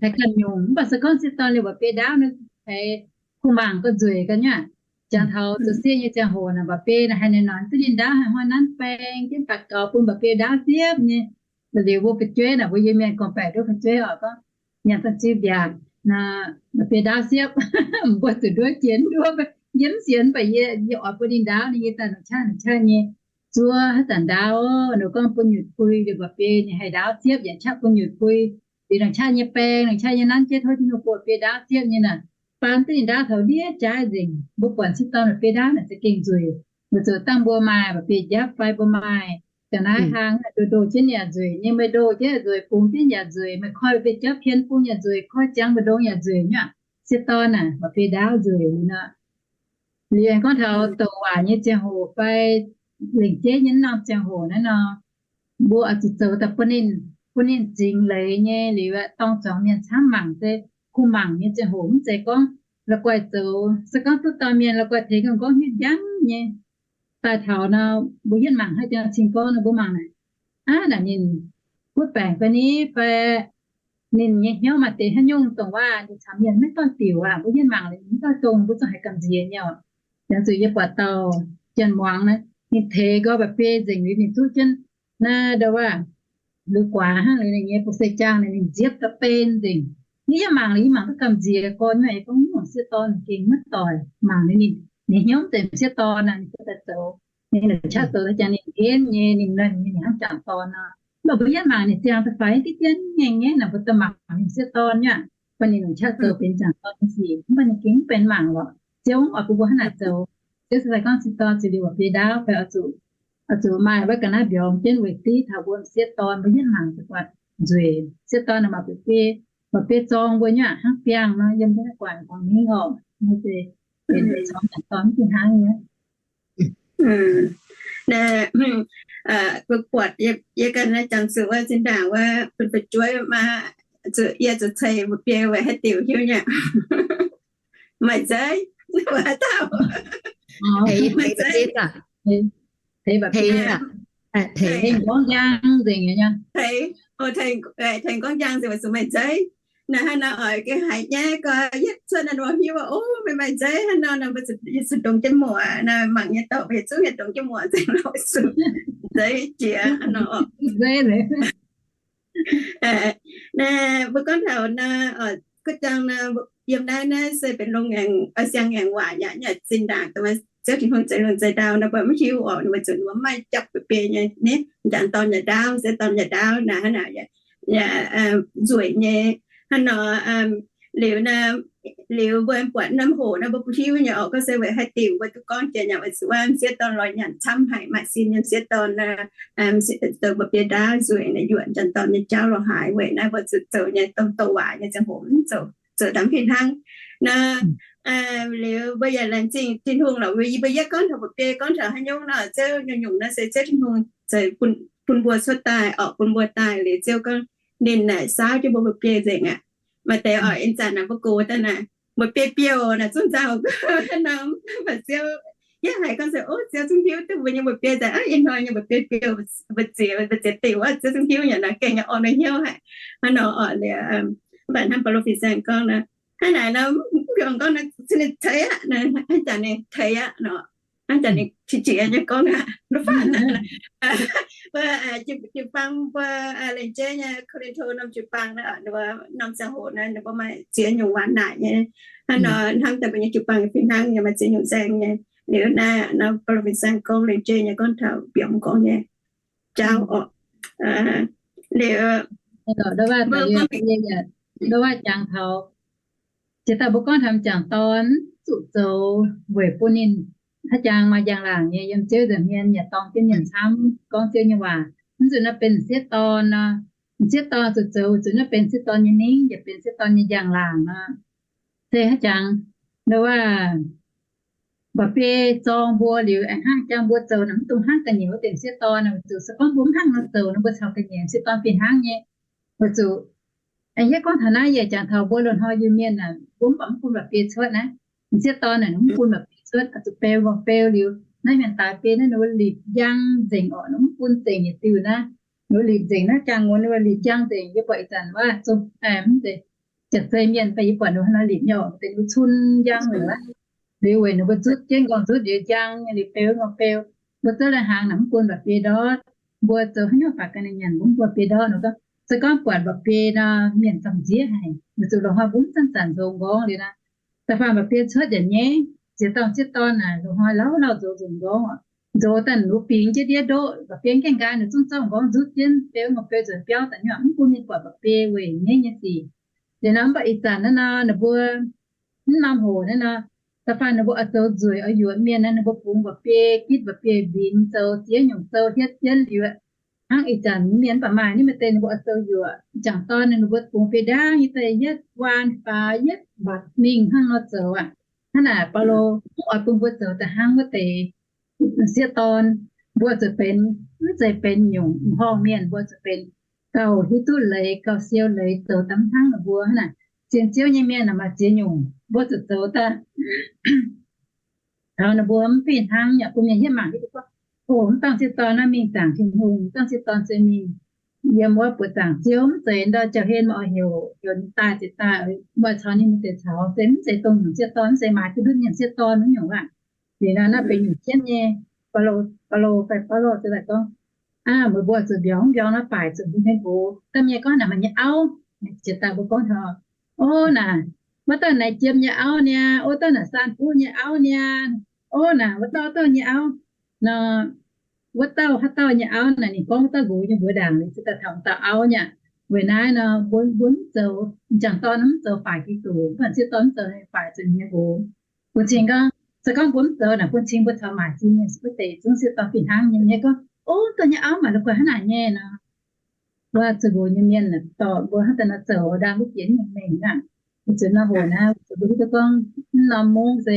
haiz ganh nyungc. Mv baac se gorngv sieqv dorn liuz mba'biei ndaauv naaiv haiz kuh mangc gauh nzueic ga'nyuoqc. Jangx taux zoux sieqv nyei ziangh hoc naaic mba'biei naaic haaix nyungc nor duqv ninh ndaauv haaix hnoi nanv baeng jienv baac gaux bun mba'biei ndaauv siepv nyei. Liuz mbuo fu'jueiv naaic mbuo yiem mienh gorngv-baeqc nduov fu'jueiv oc, gorngv nyanc daaih ziux mbiaauc nor, mba'biei ndaauv siepv. Mbuo zuqc nduov jiex nduov, yie mv sienx baac yie, yie oix bun ninh ndaauv ninh yie daaih nongc qaqv nongc qaqv nyei zuov haaix zanc ndaauv. Ninh gorngv bun nyutc pui liuz mba'biei ninh haih ndaauv siepv yaac qaqv bun nyutc pui. Liuz nongc qaqv nyei baeng, nongc qaqv nyei nanv jienv tov Tin-Hungh bun mba'biei ndaauv siepv nyei naaic. Baan duqv ninh ndaauv taux ndiev jaaix nzengc. Mbuo buatc sieqv dorn mba'biei ndaauv naaic za'gengh nzueic. Weic zuqc dangh mbuo maaih mba'biei njapv fai mbuo maaih ga'naaiv hlang, ndoh ndoh jienv yaac nzueic nyei, meih ndoh jienv yaac nzueic, bungx jienv yaac nzueic, meih koi mba'biei njapv pien bung yaac nzueic, koi ziangx mbu'ndongx yaac nzueic nyuoqc. Sieqv dorn naaic mba'biei ndaauv nzueic nyei nor. Liuz aengx gorngv taux douc waac nyei ziangh hoc fai lengc jeiv nyei norm ziangh hoc naaiv nor, mbuo oix zuqc zoux daaih bun ninh, bun ninh zingx leiz nyei liuz aeqv, dorng zuangx mienh camv mangc se kuh mangc nyei ziangh hoc, mv zeiz gorngv la'guaih zoux, se gorngv duqv dauh mienh la'guaih tengx gorngv hiuv njang nyei. Daaih taux nor, mbuo yietv mangc haaix jangx cing gorngv nor, mbuo mangc naaic, aav, naaic ninh butv baengc fai ni fai ninh nyei hnyouv maaih deix haaix nyungc dongh waac ninh caux mienh maiv doix diuc aqv. Mbuo yietv mangc liuz mv doix dongh, mbuo zungv haiz gamh nziex nyei oc. Laengz zuqc yie buatc dauh janx muangx naaiv, ninh teix nqoi mba'biei nzengc liuz ninh zuqv jienv naaiv ndau waac, liuz guaax hnangv liuz ninh nyei bu se jaang ninh nziepv ga'ben nzengc. Yie yietv mangc liuz yie mangc duqv gamh nziex gorn, yie gorngv, sieqv dorn gengh maiv doic. Mangc liuz ninh, ninh hnyouv mv zeiz sieqv dorn naaic, ninh bun daaih zoux, ninh la'qaqv zoux daaih jangx ninh henv nyei, ninh nonc nyei, ninh hnangv jangc dorn nor. Mv baac mbuo yietv mangc ninh ziangh da'faix diqv dien ngaengc nyei naaic, mbuo daaih mangc ninh sieqv dorn nyei aqv. Mv baac ninh longc qaqv zoux benx jangc dorn nyei sic, mv baac ninh gengh mv benx mangc lorqc. Ziouv mv oix bun mbuo hnangv naaic zoux. Ziouv se daaih gorngv sieqv dorn zuqc liuz mba'biei ndaauv fai oix zuqc, oix zuqc maaih wuov ga'naaiv mbiorngz jienv weic div taux mbuo m'sieqv dorn. Mbuo yietv mangc daaih buatc nzueic. Sieqv dorn naaic maaih mba'biei, mba'biei zorng mbuo nyei aqv, hnangv biangh nor yiem naaiv guaaic guangc mingh orqc. Naaiv se benx zorng jangc dorn mv fih hnangv nyei. Naaiv, mbuo buatc yie, yie ganh naaiv jangx zuqc wuov zinh ndaangc wuov bun fu'jueiv maa, zuqc yie zuqc ceix mba'biei weic haaix diuc hiuv nyei. Maaih nzeiv, wuov dauh. Maaih nzeiv. Tengx gorngv njang nzengc nyei. Tengx gorngv njang nzengc weic zuqc maaih nzeiv. Naaiv hnangv nor oix gengh haiz nyaiv gau, yietv cuotv naaiv nor hiuv, o, meih maaih nzeiv hnangv nor, mbuo zuqc dongz jienv muoc, naaiv mangc nyei dorngx mbuo yietc zungv yietc dongz jienv muoc nzengc, nzeiv jiex hnangv nor. Naaiv mbuo gorngv taux naaiv, guov jang naaiv, yiem naaiv naaiv se benx longx aengx, siang aengx waac yaac nyei zinh ndaangc, Ziouv Tin-Hungh zeix lungh zeix ndau nor, mbuo mv hiuv orqc, ninh mbuo zuqc ninh mbuo mv maaih jauv mba'biei nyei, ni, m'jangc dorn yaac ndaauv, m'sieqv dorn yaac ndaauv naaic hnangv naaic, yaac nzueic nyei. Hnangv nor, liuz naaiv, liuz mbuo buatc norm hoc naaiv mbuo bun hiuv nyei orqc, gorngv se weic haaix diuc mbuo duqv gorngv jiex nyei, weic zuqc wuov m'sieqv dorn lorz nyanc camv haic, maaih sin nyei m'sieqv dorn naaiv, zoux mba'biei ndaauv nzueic naaic, yuoqc m'jangc dorn nyei jauv lorz haaix weic naaiv mbuo zuqc zoux nyei dongh douc waac nyei ziangh hoc mv zoux, zoux daaih mv fih hnangv. Naaiv liuz mbuo yaac laengz zingh Tin-Hungh lorqc, yie mbuo yietv gorngv taux mba'biei gorngv taux haaix nyungc nor, Ziouv nyungc-nyungc naaiv se Ziouv Tin-Hungh ceix bun, bun mbuo cuotv daaih orqc, bun mbuo daaih liuz Ziouv gorngv ninh naaic saauv jienv mbuo mba'biei nzengc aqv. Maaih deix oix ih zanc naaic mbuo gox daaih naaic, mba'biei biouv naaic zungv nzauh hnangv nor, mv baac Ziouv yietv haiz gorngv se, o, Ziouv zungv hiuv duqv mbuo nyei mba'biei nzengc aqv. Ih hnoi nyei mba'biei biouv, mbu'ziex, mbu'ziex diuc wuov, Ziouv zungv hiuv nyei nor, gengh nyei orn hnyouv haic. Hnangv nor orqc, liuz mv baac hnangv Baulo fin-saeng gorngv nor, hnangv naaic nor, mv baac gorngv nor, ceix aqv, hnangv jaax ninh ceix aqv nor, hnangv jaax ninh qiex jiez nyei gorngv aqv, mbuo jiu-baang mbuo lengc jeiv nyei Ko^lin^to norm jiu-baang naaiv, ninh mbuo norm ziangh hoc naaiv ninh mbuo maaih ziex nyungc waac naaic nyei. Hnangv nor hnamv daaih mbuo nyei jiu-baang fih hnangv nyei, maaih ziex nyungc nzaeng nyei. Liuz naaiv nor Baulo fin-saeng gorngv lengc jeiv nyei gorngv taux mbiorngz gorngv nyei jauv orqc. Liuz, ndau wuov jangx taux, jiex daaih mbuo gorngv taux m'jangc dorn zuqc zoux weic bun ninh haaix jangx maaih njang-laangc nyei yiem Ziouv nza'hmien yaac dorng jienv mienh camv gorngv Ziouv nyei waac. Mv zuqc naaiv benx m'sieqv dorn nor, m'sieqv dorn zuqc zoux zuqc naaiv benx m'sieqv dorn nyei ningv, yaac benx m'sieqv dorn nyei njang-laangc nor. Se haaix jangx, ndau wuov, mba'biei zorng mbuo liuz, aengx hnangv jangx mbuo zoux naaic mv dungx hnangv ga'nyiec wuov deix m'sieqv dorn naaic, weic zuqc se gorngv mbuo mv hnangv nor zoux nor, mbuo caux ga'nyiec m'sieqv dorn fih hnangv nyei. Weic zuqc, aengx yie gorngv taux naaiv, yie jangx taux mbuo loz-hnoi Iu-Mienh naaic, mbuo mv baac mv bun mba'biei cuotv naaiv. M'sieqv dorn naaic mv bun mba'biei cuotv, oix zuqc beu ngorc beu liuz, naaiv mienh daaix biei naaiv ninh mbuo lipc njang nzengc orqc, ninh mv bun zengc yietc diuh naaiv. Ninh mbuo lipc nzengc naaiv jangx wuonx, ninh mbuo lipc njang nzengc. Yie buatc ih zanc wuov, mv zeiz, jaax zei mienh fai yie buatc ninh mbuo hnangv nor lipc nyei orqc, deix mbuo cun njang nzengc wuov. Liuz weic ninh mbuo nzutv jienv nqorngv nzutv liuz njang nyei, lipc beu ngorc beu. Mbuo zuov lai hnaangx naaic mv bun mba'biei ndortv. Mbuo zoux haaix nyungc baac ga'naaiv nyanc mbuo mv bun mba'biei ndortv nor, se gorngv buatc mba'biei nor, mienh gamh nziev haic. Weic zuqc loz-hnoi mbuo mv zanc-zanc nzox nqorngv liuz naaiv, da'faanh mba'biei cuotv nyanc nyei, ziex dauh m'sieqv dorn naaic, loz-hnoi lauh lauh nzox nzox nqorngv oc. Nzox daaih ninh bingx jienv ndiev ndoqv, mba'biei gaengh nqaai ninh zungv zorqv nqorngv nzutv jienv beu ngorc beu nzuonx biauv daaih nyei, mv bun ninh buatc mba'biei weic nyeiv nyei sic. Liuz nor mv baac ih zanc naaiv nor ninh mbuo mv norm hoc naaiv nor, da'faanh ninh mbuo oix zoux nzueic oix yuoqc mienh naaiv, ninh mbuo bungx mba'biei, gitv mba'biei mbinx, zoux ziex nyungc sou hietv jienv liuz, hnangv ih zanc mienh mv baac maaih nyei, maaih deix ninh mbuo oix zoux yuoqc. M'jangc dorn ninh mbuo bungx biei ndaangv nyei daaih yietv waan faaux yietv mbatc mingh hnangv nor zoux aqv. Hnangv naaic Baulo mv oix bun mbuo zoux daaih hnangv wuov deix m'sieqv dorn. Mbuo zuqc benx, mv zeiz benx nyungc m'horngh mienh, mbuo zuqc benx gauh hiuv duqv leiz, gauh siou leiz, zoux daaih mv hnangv ninh mbuo hnangv naaic. Sienx Ziouv nyei mienh naaic maaih ziex nyungc mbuo zuqc zoux daaih taux ninh mbuo mv fih hnangv. Yaac bun mienh hietv mangc hiuv duqv gorngv, o, mv dorngh m'sieqv dorn naaiv mingh zaangc Tin-Hungh, mv dorngh m'sieqv dorn se mingh yiem wuov buoqc zaangc Ziouv, mv zeiz ndau jauv-hlen maaih oix heuc, heuc ninh daaih ziouc daaih, maaih caux ninh mv zeiz caux, se mv zeiz dongh nyungc m'sieqv dorn, mv zeiz maaiz duqv ndutv mienh m'sieqv dorn wuov nyungc aqv. Liuz naaiv, naaiv benx nyungc jienv nyei. Baulo, Baulo fai Baulo se daaih gorngv, aa, meih mbuo zuqc mbiorngz mv mbiorngz naaiv baaic zuqc mbuo nyei nqox. Da'mienh gorngv naaic maaih nyei auv, jiex daaih mbuo gorngv taux, o, naaic, wuov dauh naaic jiem nyei auv niaa, o, dauh naaic saan buv nyei auv niaa, o, naaic wuov dauh, dauh nyei auv nor, wuov dauh haaix dauh nyei auv naaic, ninh gorngv wuov dauh nqox nyei mbuox ndaangc, ninh ziouc daaih taux dauh auv nyei aqv. Weic naaiv nor mbuo, mbuo mv zoux, m'jangc dorn mv zoux faix Giduc, mv baac m'sieqv dorn mv zoux faix zuqc nyei nqox. Bun cing gorngv, se gorngv mbuo mv zoux naaic, bun cing mbuo caux maaic zingh mienh se wuov deix zungv m'sieqv dorn fih hnangv nyei. Mienh gorngv, Ov, dongh nyei auv maaic la'guaih hnangv naaic nyei nor. Wuov zuqc nqox nyei mienh dorh mbuo hnangv daaih nor zoux ndaang wuov jiex nyungc mengh aqv. Weic zuqc nor hoc naaiv, weic zuqc mbuo hiuv duqv gorngv mv norm mungv se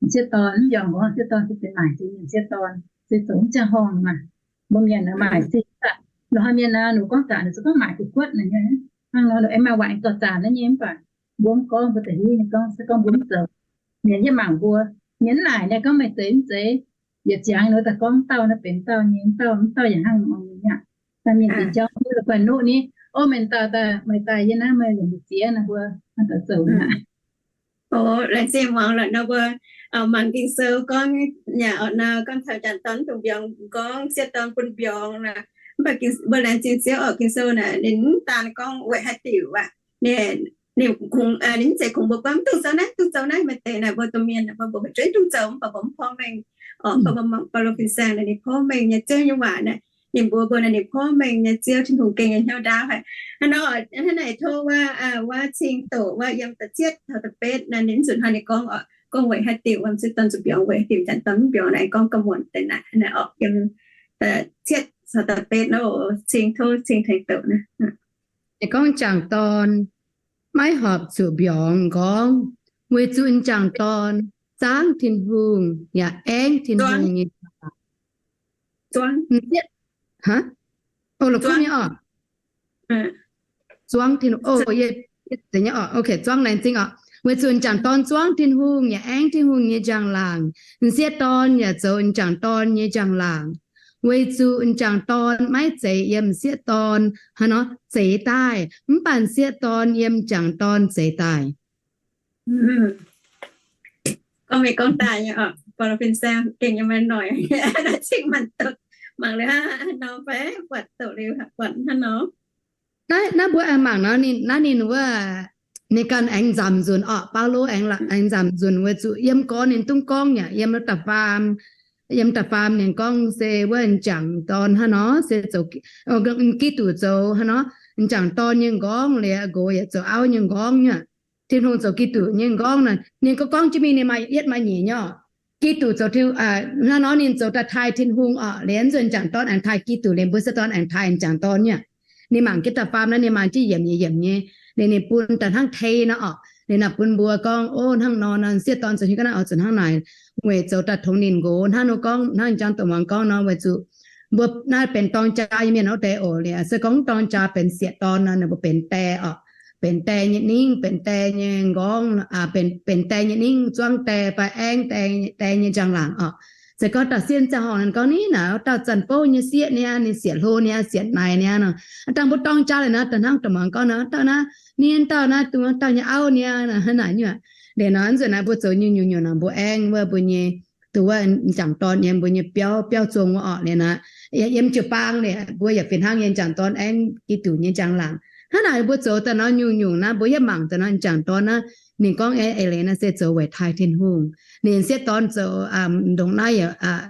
m'sieqv dorn mv mbiorngz nqorngv, m'sieqv dorn se benx maaic zingh mienh m'sieqv dorn, se zoux mv ziangh horngh maah. Mbuo mienh naaic maaic zingh aqv. Loz-hnoi mienh naaic, ninh gorngv zanc ninh se gorngv maaic gu'guotv naaic nyei. Hnangv nor ninh aengx maaih waac aengx dorh zanc naaiv nyei, mv baac mbuo mv gorngv, mbuo da'hiuv nyei gorngv, se gorngv mbuo mv zoux, mienh yaac mangc mbuo. Mienh mv naaic naaiv gorngv meih zeiz mv zeiz, yietc ziangx ninh daaih gorngv dauh naaiv benx dauh nyei, dauh mv dauh yaac hnangv nor nyei aqv. Daaih mienh jiex jauv mv la'guaih nuqv ni, ov, meih daaih, daaih, meih daaih yie naaiv meih longc mbu'ziex naaiv mbuo hnangv daaih zoux aqv. Laengz zingh muangx lorqc nor mbuo mangc Ging-Sou gorngv, yaac orqc nor gorngv taux m'jangc dorn dungx mbiorngz, gorngv m'sieqv dorn bun mbiorngz nor. Mv baac mbuo laengz zingh Ziouv orqc, Ging-Sou naaic ninh mv daan gorngv weic haaix diuc aqv. Ninh, ninh kungx, ninh mv zeiz kungx mbuo gorngv, Mv dungx zoux naaiv, dungx zoux naaiv, maaih deix naaic mbuo domh mienh mbuo mbuox maiv zeiz dungx zoux, mv baac mbuo mv porv mengh. Orqc, mv baac mbuo mangc Baulo fin-saeng naaic ninh porv mengh nyei, Ziouv nyei waac naaic ninh mbuox mbuo naaic ninh porv mengh nyei, Ziouv Tin-Hungh gengh nyei hnyouv ndaauv haic. Hnangv nor, hnangv naaic tov wuov, wuov cing doqc wuov yiem da'cietv taux da'betv naaic, ninh nzunc hnoi ninh gorngv orqc, gorngv weic haaix diuc wuov m'sieqv dorn zuqc mbiorngz, weic haaix diuc m'jangc dorn mv mbiorngz naaic, gorngv ga'muonc deix naaic, hnangv naaic orqc, yiem da'cietv caux da'betv nor, cing tov cing tengx doqc naaic. Gorngv m'jangc dorn maiv horpc zuqc mbiorngz m'nqorngv, weic zuqc m'jangc dorn zaangv Tin-Hungh yaac aengv Tin-Hungh nyei. Zuangv, zuangv, zuangv Tin, zuangv laengz zingh orqc. Weic zuqc m'jangc dorn zuangv Tin-Hungh yaac aengv Tin-Hungh nyei njang-laangc, m'sieqv dorn yaac zoux m'jangc dorn nyei njang-laangc. Weic zuqc m'jangc dorn maiv zeiz yiem m'sieqv dorn hnangv nor zeix daaih, mv baac m'sieqv dorn yiem m'jangc dorn zeix daaih. Gorngv mingh gorngv daaih nyei orqc, Baulo fin-saeng gengh nyei maaih noic, cingx maanc doqc, mangc liuz hnangv nor fai buatc doqc liuz buatc hnangv nor. Naaiv mbuo aengx mangc nor, ninh, naaiv ninh wuov, ninh ganh aengx nzamc nzunc orqc. Baulo aengx, aengx nzamc nzunc weic zuqc yiem gorn ninh dungv gorngv yaac yiem da'faam, yiem da'faam ninh gorngv se wuov m'jangc dorn hnangv nor se zoux, Giduc zoux hnangv nor, m'jangc dorn nyei m'nqorngv liuz, nqox yaac zoux auv nyei m'nqorngv nyei. Tin-Hungh zoux Giduc nyei m'nqorngv naaic, ninh gorngv, gorngv jienv mingh ninh maaih yietv maaih nyeic nyei orqc. Giduc zoux, hnangv nor ninh zoux daaih taaih Tin-Hungh orqc. Liuz nzunc m'jangc dorn aengx taaih Giduc, liuz mbuo m'sieqv dorn aengx taaih m'jangc dorn nyei. Ninh mangc jienv da'faam naaiv, ninh maaih jienv yiemc nyei yiemc nyei. Liuz ninh bun daaih hnangv tei nor orqc. Liuz naaic bun mbuo gorngv, ov, hnangv nor nor m'sieqv dorn zoux nyei ga'naaiv oix zuqc hnangv naaic, weic zoux daaih tongx ninh nqox hnangv nor gorngv, hnangv jang doqc muangx gorngv nor, weic zuqc mbuo naaiv benx dorng jaa nyei mienh wuov deix oc. Liuz se gorngv dorng jaa benx sieqv dorn nor, ninh mbuo benx die orqc. Benx die nyei ningv, benx die nyei m'nqorngv, benx die nyei ningv, zuangv die fai aengv die nyei njang-laangc orqc. Se gorngv dauh sieqv ziangh horngh ninh gorngv, Ni naaic dauh zanc bouv nyei sieqv niaa, ninh sieqv hlo niaa, sieqv naaic niaa nor. Dangh mbuo dorng jaa liuz nor, da'hnangv doqc muangx gorngv nor, dauh naaiv, ni dauh naaiv, dongh dauh nyei auv niaa, hnangv naaic nyuoqc. Liuz nor nzunc naaiv mbuo zoux nyungc-nyungc nor mbuo aengv wuov mbuo nyei, dongh wuov m'jangc dorn nyei mbuo nyei biauv, biauv zong wuov orqc. Liuz naaiv yiem jiu-baang liuz mbuo yaac fih hnangv nyei, m'jangc dorn aengv Giduc nyei njang-laangc. Hnangv naaic mbuo zoux daaih nor nyungc-nyungc naaiv mbuo yaac mangc daaih nor m'jangc dorn naaiv, ninh gorngv eix leiz naaiv se zoux weic taaih Tin-Hungh. Ninh sieqv dorn zoux ndongc naaiv yaac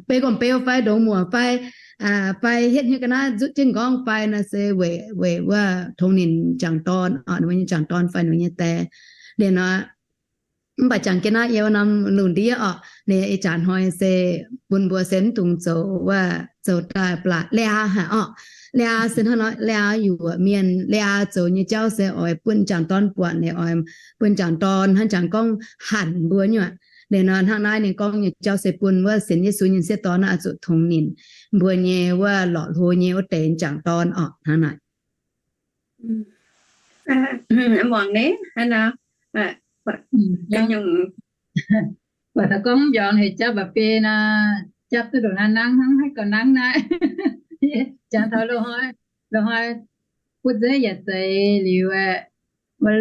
beu gorn-beu fai ndongc muoc fai, fai hietv hnyouv ga'naaiv nzutv jienv m'nqorngv fai nor se weic, weic wuov tongx ninh m'jangc dorn, ninh mbuo nyei m'jangc dorn fai ninh mbuo nyei die. Liuz nor, mv baac jangx jienv naaiv yie norm lungh ndiev orqc, ninh ih jaax hnoi se bun mbuo se mv dungx zoux wuov, zoux daaih blatc liaa haic orqc. Liaa se hnangv nor, liaa yuoqc mienh, liaa zoux nyei jauv se oix bun m'jangc dorn buatc, ninh oix bun m'jangc dorn hnangv jangx gorngv hanc mbuo nyuoqc. Liuz nor hnangv naaiv ninh gorngv nyei jauv se bun wuov sienx Yesu nyei sieqv dorn naaiv oix zuqc tongx ninh mbuo nyei wuov lorqc hlo nyei wuov deix m'jangc dorn orqc, hnangv naaic. Muangx ni, hnangv nor, buatc taux gorngv mv mbiorngz heuc japv mba'biei nor, japv duqv ndongc naaiv nangv hnangv haaix gauh nangv naaiv. Jangx taux loz-hnoi, loz-hnoi butv nzeiv yaac zeiz liuz,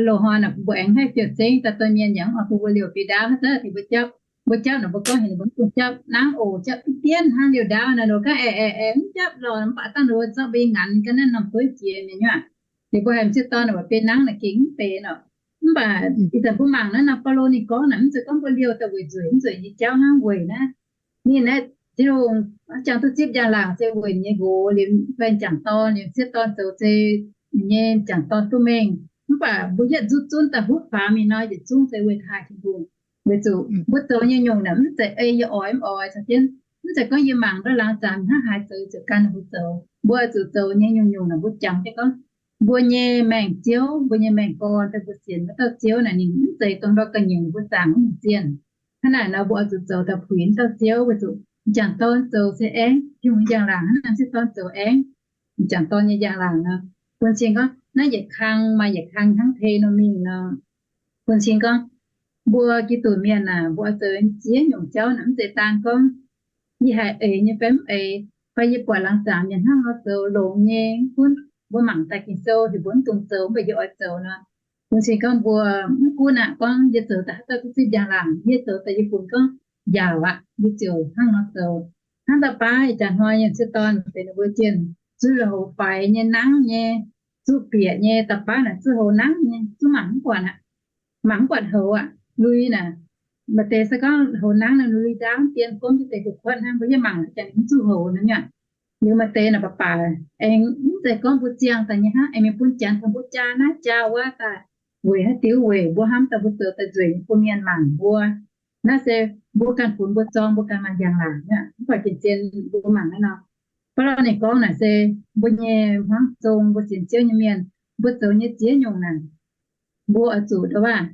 loz-hnoi naaic mbuo aengx haih fiou zengv daaih domh mienh yaac mv oix bun mbuo liouh biei ndaauv haaix zanc mbuo japv. Mbuo japv naaic mbuo gorngv heuc ninh mbuo mv dungx japv nangv oc, japv diqv dienv hnangv liouh ndaauv naaic nor gaav aengx, aengx mv japv lorqc, mv baac dangh ninh mbuo zorqv mbuo nyei nganx ga'naaiv norm dueiv jiex mienh nyuoqc. Liuz mbuo haiz m'sieqv dorn naaic mbuo biei nangv naaic gengh mv benx orqc. Mv baac ih zanc mbuo mangc naaiv norm Baulo ninh gorngv naaic mv zeiz gorngv mbuo liouh daaih weic nzueic, mv nzueic nyei jauv hnangv weic naaiv. Ninh naaiv Tin-Hungh jangx duqv zipv njang-laangc se weic ninh nyei nqox liuz, fai m'jangc dorn, liuz m'sieqv dorn zoux se ninh nyei m'jangc dorn duqv mengh. Mv baac mbuo yietv nzuqc zunv daaih hutv faaux mingh nor, yietc zungv se weic taaih Tin-Hungh. Weic zuqc mbuo zoux nyei nyungc naaic mv zeiz ei yie oix mv oix caux jienv, mv zeiz gorngv yie mangc ndortv laangz zaangc hnangv haaix zoux ziouc gan ninh mbuo zoux. Mbuo oix zuqc zoux nyei nyungc-nyungc naaic mbuo jangx jienv gorngv mbuo nyei maengc Ziouv, mbuo nyei maengc gorn, daaih mbuo sienx wuov dauh Ziouv naaic ninh mv zeiz dongh ndortv ga'nyiec mbuo zaangc nyungc zienh. Hnangv naaic nor mbuo oix zuqc zoux daaih puix wuov dauh Ziouv weic zuqc m'jangc dorn zoux se aengv Tin-Hungh njang-laangc hnangv naaiv m'sieqv dorn zoux aengv m'jangc dorn nyei njang-laangc nor. Bun cing gorngv naaiv yietc kang maaih yietc kang hnangv tei nor mingh nor. Bun cing gorngv mbuo Giduc mienh aac, mbuo oix zoux ziex nyungc jauv naaic mv zeiz daan gorngv yie haih eix nyei fai mv eix, fai yie buatc laangz zaangc mienh hnangv nor zoux longx nyei, mv gunv mbuo mangc daaih Ging-Sou heuc mbuo mv dungx zoux mv baac yie oix zoux nor. Bun cing gorngv mbuo mv gunv aqv, gorngv yie zoux daaih haaix dauh duqv zipv njang-laangc, yie zoux daaih yie funx gorngv njaaux aqv, yie ziouc hnangv nor zoux. Hnangv da'baav ih jaax hnoi nyei m'sieqv dorn benx ninh mbuo jienh zuqv lui-houx faix nyei, nangv nyei, zuqv bieqc nyei, da'baav naaic zuqv houx nangv nyei, zungv mangc mv buatc aqv. Mangc mv buatc houx aqv, lui naaic. Maaih deix se gorngv houx nangv naaic lui ndaauv dien gomv jienv deix gu'kuotv hnangv, mbuo yie mangc jangx ninh mv zuqv houx naaiv nyei. Liuz maaih deix naaic baac baac aengx mv zeiz gorngv mbuo ziangh daaih nyei hnangv, aengx mingh bun janx taux mbuo jaa naaiv jaa wuov daaih weic haaix diuc weic mbuo hnamv daaih mbuo zoux daaih nzueic nyei bun mienh mangc mbuo. Naaiv se mbuo ganh funx mbuo zorng, mbuo ganh maaih njang-laangc aqv. Mv baac gengh zien mbuo mangc naaiv nor, baav lorh ninh gorngv naaic se mbuo nyei hmuangv zong, mbuo sienx Ziouv nyei mienh, mbuo zoux nyei ziex nyungc naaic, mbuo oix zuqc ndongc waac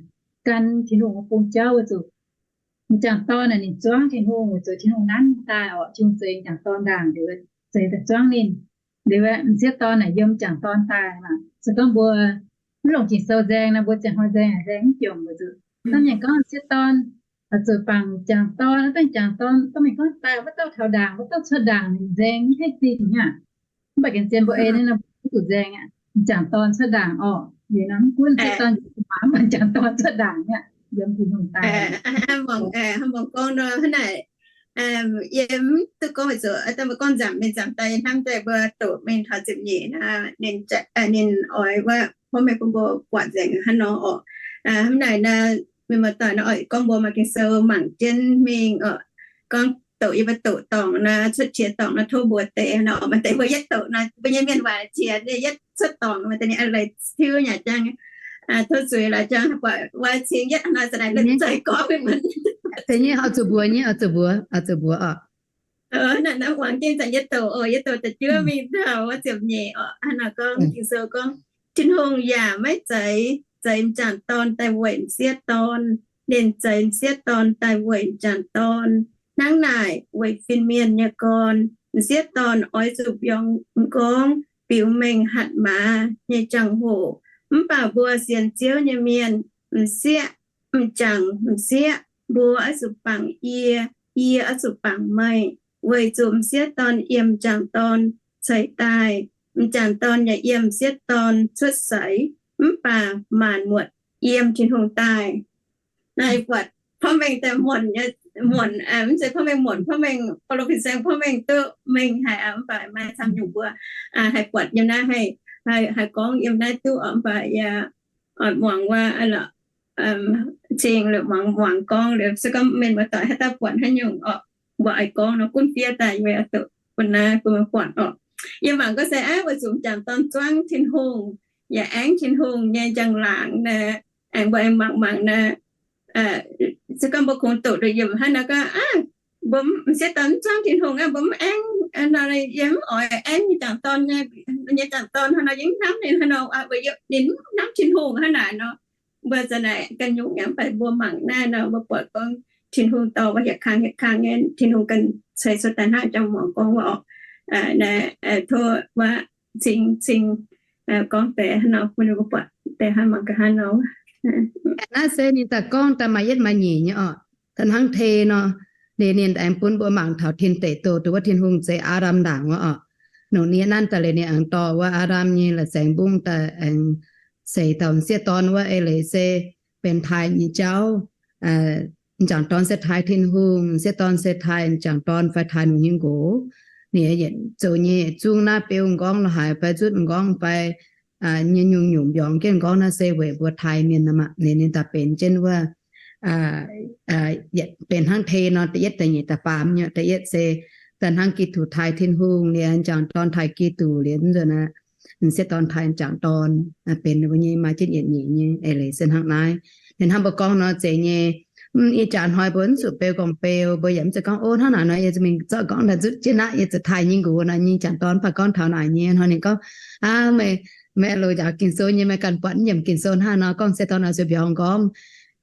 gan Tin-Hungh bung jauv weic zuqc m'jangc dorn naaic ninh zuangv Tin-Hungh weic zuqc Tin-Hungh nanv daaih orqc, Tin-Hungh zeix m'jangc dorn ndaangc liuz zeix daaih zuangv ninh. Liuz m'sieqv dorn naaic yiem m'jangc dorn daaih. Se gorngv mbuo mv longc Ging-Sou nzaeng nor, mbuo ziangh hnoi nzaeng nzaeng mv jomc weic zuqc hnamv mienh gorngv m'sieqv dorn oix zuqc bangc m'jangc dorn, dangh m'jangc dorn gorngv mienh gorngv daaih wuov dauh taux ndaangc, wuov dauh cuotv ndaangc, ninh nzaeng mv haih zingh aqv. Mv baac gengh zien mbuo ei naaiv nor mbuo zuqc nzaeng aqv, m'jangc dorn cuotv ndaangc orqc. Liuz nor mv gunv m'sieqv dorn njaaux mv baac m'jangc dorn cuotv ndaangc aqv, yiem Tin-Hungh daaih. Hnangv muangx gorngv nor hnangv naaic, yie mv duqv gorngv weic zuqc daaih mbuo gorngv nzamc mingh nzamc daaih, yie hnamv daaih mbuo doqc mingh taux ziepc nyeic nor, ninh oix wuov porv mengh bun mbuo buatc nzengc hnangv nor orqc. Hnangv naaic nor, mienh muoz-doic nor oix gorngv mbuo maaih Ging-Sou mangc jienv mingh orqc. Gorngv doqc yie mbuo doqc dorngc nor, cuotv qiex dorngc nor tov mbuox deix nor, maaih deix mbuo yietv doqc nor, mbuo nyei mienh waac qiex yietv cuotv dorngc, maaih deix ninh a'leiz tiuv nyei jangx, tov zuiz laaix jangx, buatc wuov cing yietv hnoi za'naaic lutv nzengc gorngv mingh. Deix nyei oix zuqc mbuox nyei, oix zuqc mbuox, oix zuqc mbuox orqc. Naaiv muangx jienv zanc yie doqc oc, yie doqc da'juov mingh taux wuov ziepc nyeic orqc. Hnangv naaic gorngv, Ging-Sou gorngv, Tin-Hungh yaac maiv zeiz zeix m'jangc dorn daaih weic m'sieqv dorn. Ninh zeix m'sieqv dorn daaih weic m'jangc dorn. Hnangv naaic weic fin-mienh nyei gorn, m'sieqv dorn oix zuqc mbiorngz m'nqorngv biux mengh hatc maaz nyei jangx-hoc. Mv baac mbuo sienx Ziouv nyei mienh, m'sieqv, m'jangc m'sieqv, mbuo oix zuqc bangc yie, yie oix zuqc bangc meih, weic zuqc m'sieqv dorn yiem m'jangc dorn ceix daaih, m'jangc dorn yaac yiem m'sieqv dorn cuotv seix. Mv baac maanc muotc yiem Tin-Hungh daaih. Naaiv buatc porv mengh daaih muonc, muonc, mv zeiz porv mengh muonc, porv mengh, ba'lo fin-saeng porv mengh duqv mengh haic, mv baac maaih camv nyungc mbuo haih buatc yiem naaiv, haih gorngv yiem naaiv duqv orqc. Mv baac yie oix muangx wuov, cing liuz muangx, muangx gorngv liuz se gorngv mienh muoz-doic haaix dauh buatc haaix nyungc orqc, mbuo oix gorngv nor gunv fiev daaih, yie oix doqc bun naaiv bun mbuo buatc orqc. Yie mangc gorngv se aqv, weic zuqc m'jangc dorn zuangv Tin-Hungh, yaac aengv Tin-Hungh nyei njang-laangc naaic, aengx mbuo aengx mangc mangc naaic, se gorngv mbuo kungx doqc nduqc yiemc hnangv nor gorngv, aav, mbuo m'sieqv dorn mv zuangv Tin-Hungh aqv, mbuo mv aengv, yie mv oix aengv m'jangc dorn nyei, m'jangc dorn hnangv nor, yie mv hnamv ninh hnangv nor, weic ninh mv hnamv Tin-Hungh hnangv naaic nor. Mbuo za'naaic ganh nyungc yaac mv baac mbuo mangc naaiv nor, mbuo buatc gorngv Tin-Hungh dorh wuov hieh kang hieh kang nyei, Tin-Hungh ganh ceix cuotv daaih hnangv jangx muangx gorngv wuov orqc. Naaiv tov wuov cing cing gorngv deix hnangv nor bun ninh mbuo buatc deix hnangv mangc gaax hnangv nor. Naaiv se ninh daaih gorngv daaih maaih yietv maaih nyeic nyei orqc. Da'hnangv tei nor, liuz ninh aengx bun mbuo mangc taux tin deic douh, dongh wuov Tin-Hungh zeix Aa^ndam ndaangc wuov orqc. Nongc nie nanv daaih liuz ninh aengx dorh wuov Aa^ndam nyei la'saengx mbungv daaih aengx seix taux m'sieqv dorn wuov eix leiz se benx taaih nyei jauv. M'jangc dorn se taaih Tin-Hungh, m'sieqv dorn se taaih m'jangc dorn fai taaih ninh nyei nqox. Ninh yietc zoux nyei yietc zungv naaiv beu m'nqorngv lorh haaix fai nzutv m'nqorngv fai nyei nyungc-nyungc mbiorngz jienv m'nqorngv naaiv se weic mbuo taaih mienh nor maah. Ninh, ninh daaih benx jienv wuov benx hnangv te nor, da'yietv da'nyeic da'faam nyei. Da'yietv se daaih hnangv Giduc taaih Tin-Hungh liuz, m'jangc dorn taaih Giduc liuz, nzunc naaiv m'sieqv dorn taaih m'jangc dorn, benx mbuo nyei maaih jienv yietc nyeic nyei eix leiz se hnangv naaiv. Ninh hnangv mbuo gorngv nor zeiz nyei. Ih jaax hnoi mbuo mv zuqc beu gorngv beu, mbuo yaac mv zeiz gorngv, o, hnangv naaic nor yie za'gengh zorqv gorngv daaih nzutv jienv aqv, yie zuqc taaih nyei nqox nor, nyei m'jangc dorn mv baac gorngv taux naaic nyei hnoi ninh gorngv, aa, meih, meih loz njaaux Ging-Sou nyei, meih ganh buatc mv nyiemc Ging-Sou hnangv nor, gorngv m'sieqv dorn oix zuqc mbiorngz nqorngv.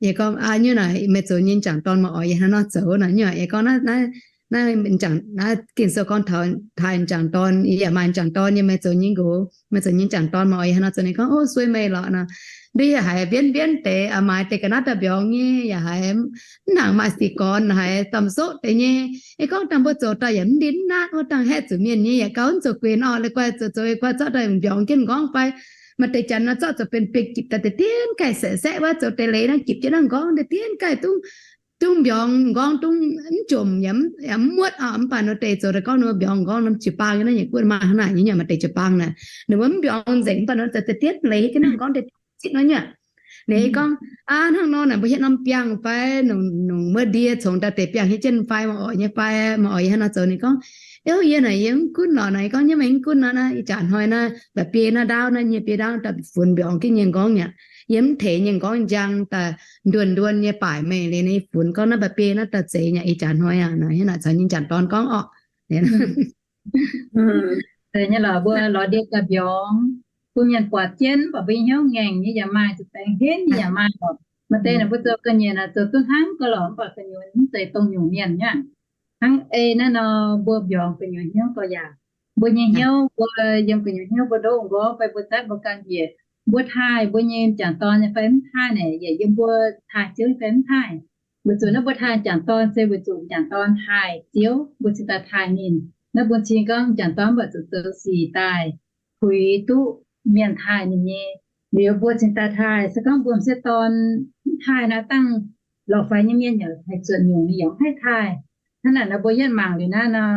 Yie gorngv, aa, nyungc naaic meih zoux nyei m'jangc dorn meih oix yie hnangv nor zoux naaic nyungc. Yie gorngv, naaiv, naaiv m'jangc, naaiv Ging-Sou gorngv taux taaih m'jangc dorn, yie yaac maaih m'jangc dorn nyei, meih zoux nyei nqox, meih zoux nyei m'jangc dorn meih oix yie hnangv nor zoux. Ninh gorngv, o, sueih meih lorqc nor. Ndui yaac haiz mbienv mbienv deix, maaih deix ga'naaiv daaih mbiorngz nyei, yaac haiz mv nangc maaih sic gorn, haiz domh soqv deix nyei. Yie gorngv dangh mbuo zoux daaih yaac mv ndin naaiv, wuov dangh haeqv zuqc mienh nyei yaac gauh mv zoux guenx orqc. La'guaih zoux zoux guaih zorqv daaih mbiorngz jienv nqorngv fai maaih deix janx nor zorqv zoux benx biei gipc daaih deix dien gaih saeqv saeqv wuov, zoux deix leiz naaiv gipc jienv naaiv nqorngv deix dien gaih dungv, dungv mbiorngz nqorngv dungv mv jomc yaac mv muotv orqc. Mv baac nor deix zoux daaih gorngv ninh mbuo mbiorngz nqorngv nor jiu-baang nyei, naaiv yietc guoqv maaih hnangv naaic nyei, maaih deix jiu-baang naaic ninh mbuo mv mbiorngz nzengc, mv baac nor zoux deix dien leiz jienv naaiv nqorngv deix zitv nor nyei. Ninh gorngv, aa, hnangv nor naaic mbuo hietv norm biangh fai nongc, nongc muov ndie congx daaih deix biangh hietv jienv fai maaih oix nyei fai maaih oix yie hnangv nor zoux. Ninh gorngv, ov, yie naaic yie mv gunv lorqc naaic. Yie gorngv, nyei meih mv gunv nor naaiv, ih jaax hnoi naaiv mba'biei naaiv ndaauv naaiv nyei biei ndaauv daaih funx mbiorngz jienv nyei nqorngv mi'aqv. Yie mv teix nyei nqorngv njang daaih nduon nduon nyei baaic meih liuz, ninh funx gorngv naaiv mba'biei naaiv daaih zeiz mi'aqv, ih jaax hnoi aqv. Naaic hnangv naaic caux nyei m'jangc dorn gorngv orqc. Zeiz nyei lorqc, mbuo lorz ndie daaih mbiorngz, bun mienh buatc jienv, mv baac mbuo nyei hnyouv ngaengc nyei yaac maaih, zuqc baengh henv nyei yaac maaih lorqc. Maaih deix naaic mbuo zoux ga'nyiec naaic zoux duqv hnangv gau lorqc, mv baac gu'nyuoz mv zeiz dongh nyungc mienh nyei. Hnangv ei naaiv nor, mbuo mbiorngz gu'nyuoz hnyouv gau yaac, mbuo nyei hnyouv, mbuo yiem gu'nyuoz hnyouv mbuo ndoqv nqorngv fai mbuo zatv mbuo ganh njiec, mbuo taaih mbuo nyei m'jangc dorn nyei fai mv taaih naaic, yaac yiem mbuo taaih Ziouv fai mv taaih. Weic zuqc naaiv mbuo taaih m'jangc dorn se weic zuqc m'jangc dorn taaih Ziouv, mbuo cingx daaih taaih ninh. Naaiv bun cing gorngv m'jangc dorn mv baac zuqc zoux sic daaih puix duqv mienh taaih ninh nyei. Liuz mbuo cingx daaih taaih, se gorngv mbuo m'sieqv dorn mv taaih naaiv, dangh lorz faix nyei mienh yaac haih zuotc nyungc, ninh yaac mv haih taaih. Hnangv naaic nor mbuo yietv mangc liuz naaiv nor,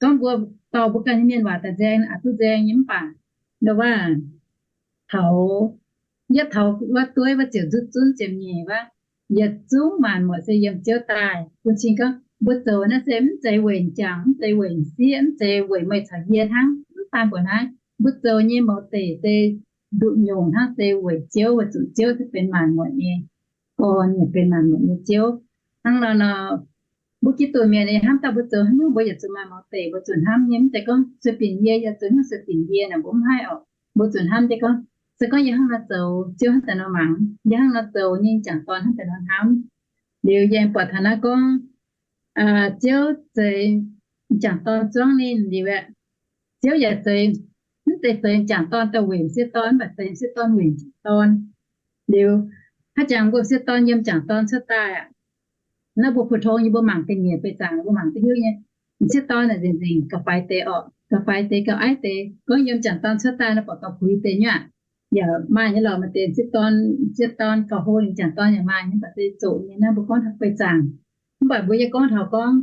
gorngv mbuo dorh mbuo ganh nyei mienh waac daaih nzaeng, aqc duqv nzaeng nyei mv baac, ndoh waac, taux, yietv taux wuov dueiv wuov ziepc nzutv zunv ziepc nyeic wuov, yietc zungv maanc muotc se yiem Ziouv daaih. Bun cing gorngv mbuo zoux naaiv se mv zeiz weic m'jangc, mv zeiz weic m'sieqv, mv zeiz weic meih caux yie hnangv. Mv baac mbuoqc naaiv mbuo zoux nyei mouz deic se nduqc nyungc hnangv, se weic Ziouv, weic zuqc Ziouv se benx maanc muotc nyei Gorn, yaac benx maanc muotc nyei Ziouv. Hnangv nor nor, mbuo Giduc mienh hnamv daaih mbuo zoux haaix nyungc mbuo yietc zuqc maaih mouz deic, mbuo zuqc hnamv nyei. Mv zeiz gorngv sueih binc yie, yie zoux haaix nyungc sueih binc yie naaic, mbuo mv haih orqc. Mbuo zuqc hnamv nyei gorngv, se gorngv yie hnangv nor zoux, Ziouv hnangv deix nor mangc. Yie hnangv nor zoux, nyei m'jangc dorn hnangv deix nor hnamv. Liuz yie buatc taux naaiv gorngv, Ziouv zeix m'jangc dorn zuangv ninh liuz aeqv, Ziouv yaac zeix, mv zeiz zeix m'jangc dorn daaih weic m'sieqv dorn, mv baac zeix m'sieqv dorn weic m'jangc dorn. Liuz, haaix jangx mbuo m'sieqv dorn yiem m'jangc dorn cuotv daaih aqv, naaiv mbuo pu tong nyei mbuo mangc ga'nyiec beic zaangc mbuo mangc duqv hiuv nyei. M'sieqv dorn naaic nzengc nzengc gauh faix deix orqc, gauh faix deix gauh aiv deix. Gorngv yiem m'jangc dorn cuotv daaih naaiv buatc gauh puix deix nyei aqv. Yaac maaih nyei lorqc, maaih deix m'sieqv dorn, m'sieqv dorn gauh hlo ninh m'jangc dorn yaac maaih nyei, mv baac se zoqc nyei naaiv mbuo gorngv taux beic zaangc. Mv baac mbuo yie gorngv taux gorngv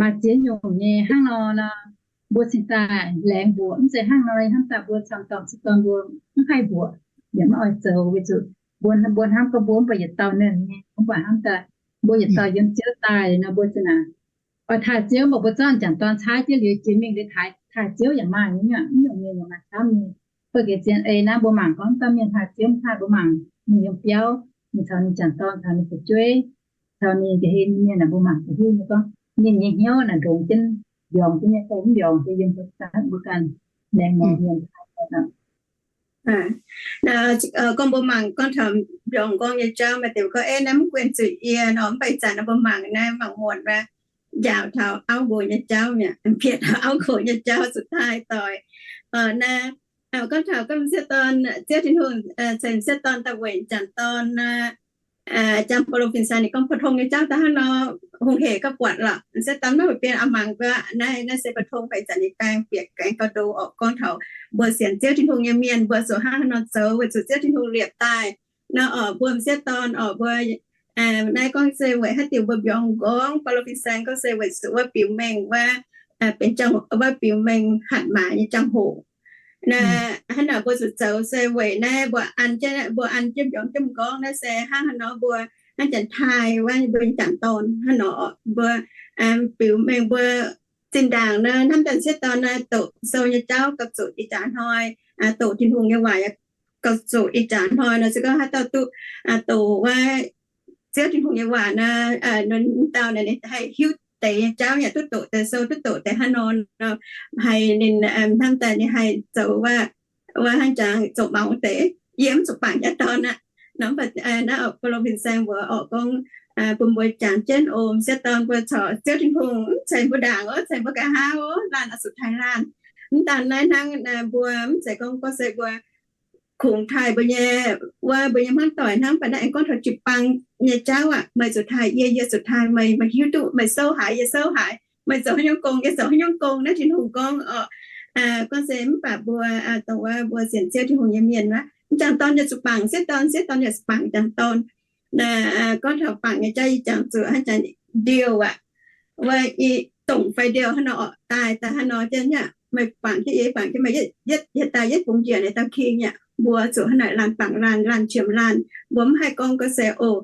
maaih ziex nyungc nyei hnangv nor nor, mbuo cingx daaih laengz mbuoqc. Mv zeiz hnangv nor, hnamv daaih mbuo camv-dorngh m'sieqv dorn mbuo mv haih mbuoqc, yaac mv oix zoux weic zuqc mbuo, mbuo hnamv gorngv mbuo mv baac yietc dauh nernh nyei, mv baac hnamv daaih mbuo yietc dauh yiem Ziouv daaih nor, mbuo zinh naaic oix taaih Ziouv, mv baac mbuo zorqv m'jangc dorn caaiv jienv liuz jiex mingh liuz taaih, taaih Ziouv yaac maaih nyei, mv nyungc mienh yaac maaih camv nyei. Fai gec zien ei naaiv mbuo mangc gorngv dauh mienh taaih Ziouv, mv taaih mbuo mangc ninh yiem biauv, ninh caux ninh m'jangc dorn caux ninh fu'jueiv, caux ninh ga'hlen mienh naaic, mbuo mangc ga'hiuv nyei gorngv ninh nyei hnyouv naaic ndongx jienv mbiorngz jienv nyei fai mv mbiorngz, se yiem mbuo ganh, mbuo ganh laengz mienh taaih. Gorngv mbuo mangc gorngv taux mbiorngz nqorngv nyei jauv, maaih deix gorngv, Ei, naaiv mv guen zuqc yie nor. Mv baac ih zanc nor mbuo mangc naaiv mangc muonc wuov, njaaux taux auv nqox nyei jauv mi'aqv, bieqc taux auv nqox nyei jauv สุดท้าย doix. Naaiv gorngv taux gorngv m'sieqv dorn, Ziouv Tin-Hungh ceix m'sieqv dorn daaih weic m'jangc dorn, jang ba'lo fin-saeng ninh gorngv เปิดทาง nyei jauv daaih hnangv nor, hungh hec gorngv buatc lorqc. M'sieqv dorn maiv huoqc bienh, a'mangc mbuo naaiv, naaiv se เปิดทาง baac ih zanc ninh baeng bieqc gaengh gauh ndo orqc. Gorngv taux mbuo sienx Ziouv Tin-Hungh nyei mienh, mbuo zuqc hnangv haaix nor zoux weic zuqc Ziouv Tin-Hungh liepc daaih nor orqc. Mbuo m'sieqv dorn orqc, mbuo naaiv gorngv se weic haaix diuc mbuo mbiorngz nqorngv ba'lo fin-saeng, gorngv se weic zuqc wuov biux mengh wuov, benx jangx, wuov biux mengh hatc maaz nyei jangx-hoc. Naaiv hnangv naaic mbuo zuqc zoux se weic naaiv mbuo an jienv, mbuo an jienv mbiorngz jienv nqorngv naaiv se hnangv haaix nor mbuo hnangv janx taaih wuov mbuo nyei jangc dorn hnangv nor. Mbuo biux mengh mbuo zinh ndaangc nor, hnamv daaih sieqv dorn naaiv doqc sou nyei jauv gauh zuqc ih jaax hnoi, doqc Tin-Hungh nyei waac gauh zuqc ih jaax hnoi nor, se gorngv haaix dauh duqv doqc wuov Ziouv Tin-Hungh nyei waac nor, dauh naaic ninh haih hiuv deix nyei jauv yaac duqv doqc deix sou, duqv doqc deix hnangv nor nor, haiz ninh hnamv daaih ninh haih zoux wuov, wuov hnangv jangx zoux maux deix. Yie mv zuqc bangc jangc dorn aqv. Nor mv baac naaiv oc, Bolox Fin-Saeng mbuox oc, gorngv bun mbuo jangx jienv oc, sieqv dorn mbuo corc Ziouv Tin-Hungh mv ceix mbuo ndaangc oc, ceix mbuo nqa'haav oc, laanh oix zuqc taaih laanh. Mv daan naaiv hnangv, mbuo mv zeiz gorngv gorngv se mbuo kungx taaih mbuo nyei, wuov mbuo nyei hmuangv doic hnangv. Mv baac naaiv aengx gorngv taux jiu-baang nyei jauv aqv. Meih zuqc taaih yie, yie zuqc taaih meih. Meih hiuv duqv meih souv haaix, yie souv haaix, meih zoux haaix nyungc gong, yie zoux haaix nyungc gong. Naaiv Tin-Hungh gorngv oc. Gorngv se mv baac mbuo dongh wuov mbuo sienx Ziouv Tin-Hungh nyei mienh wuov, jangc dorn yaac zuqc bangc, sieqv dorn, sieqv dorn yaac zuqc bangc jangc dorn. Gorngv taux bangc nyei jauv, yie jangx zuqc hnangv jangx ndiouh aqv. Wuov i dongc fai ndiouh hnangv nor oc, daaih daaih hnangv nor jienv aqv. Meih bangc jienv yie, bangc jienv meih, yietc daaih yietc bungx njiec naaiv dauh king aqv. Mbuo zuqc hnangv naaic laanh bangc laanh, laanh qiemx laanh. Mbuo mv haih gorngv gorngv se oc,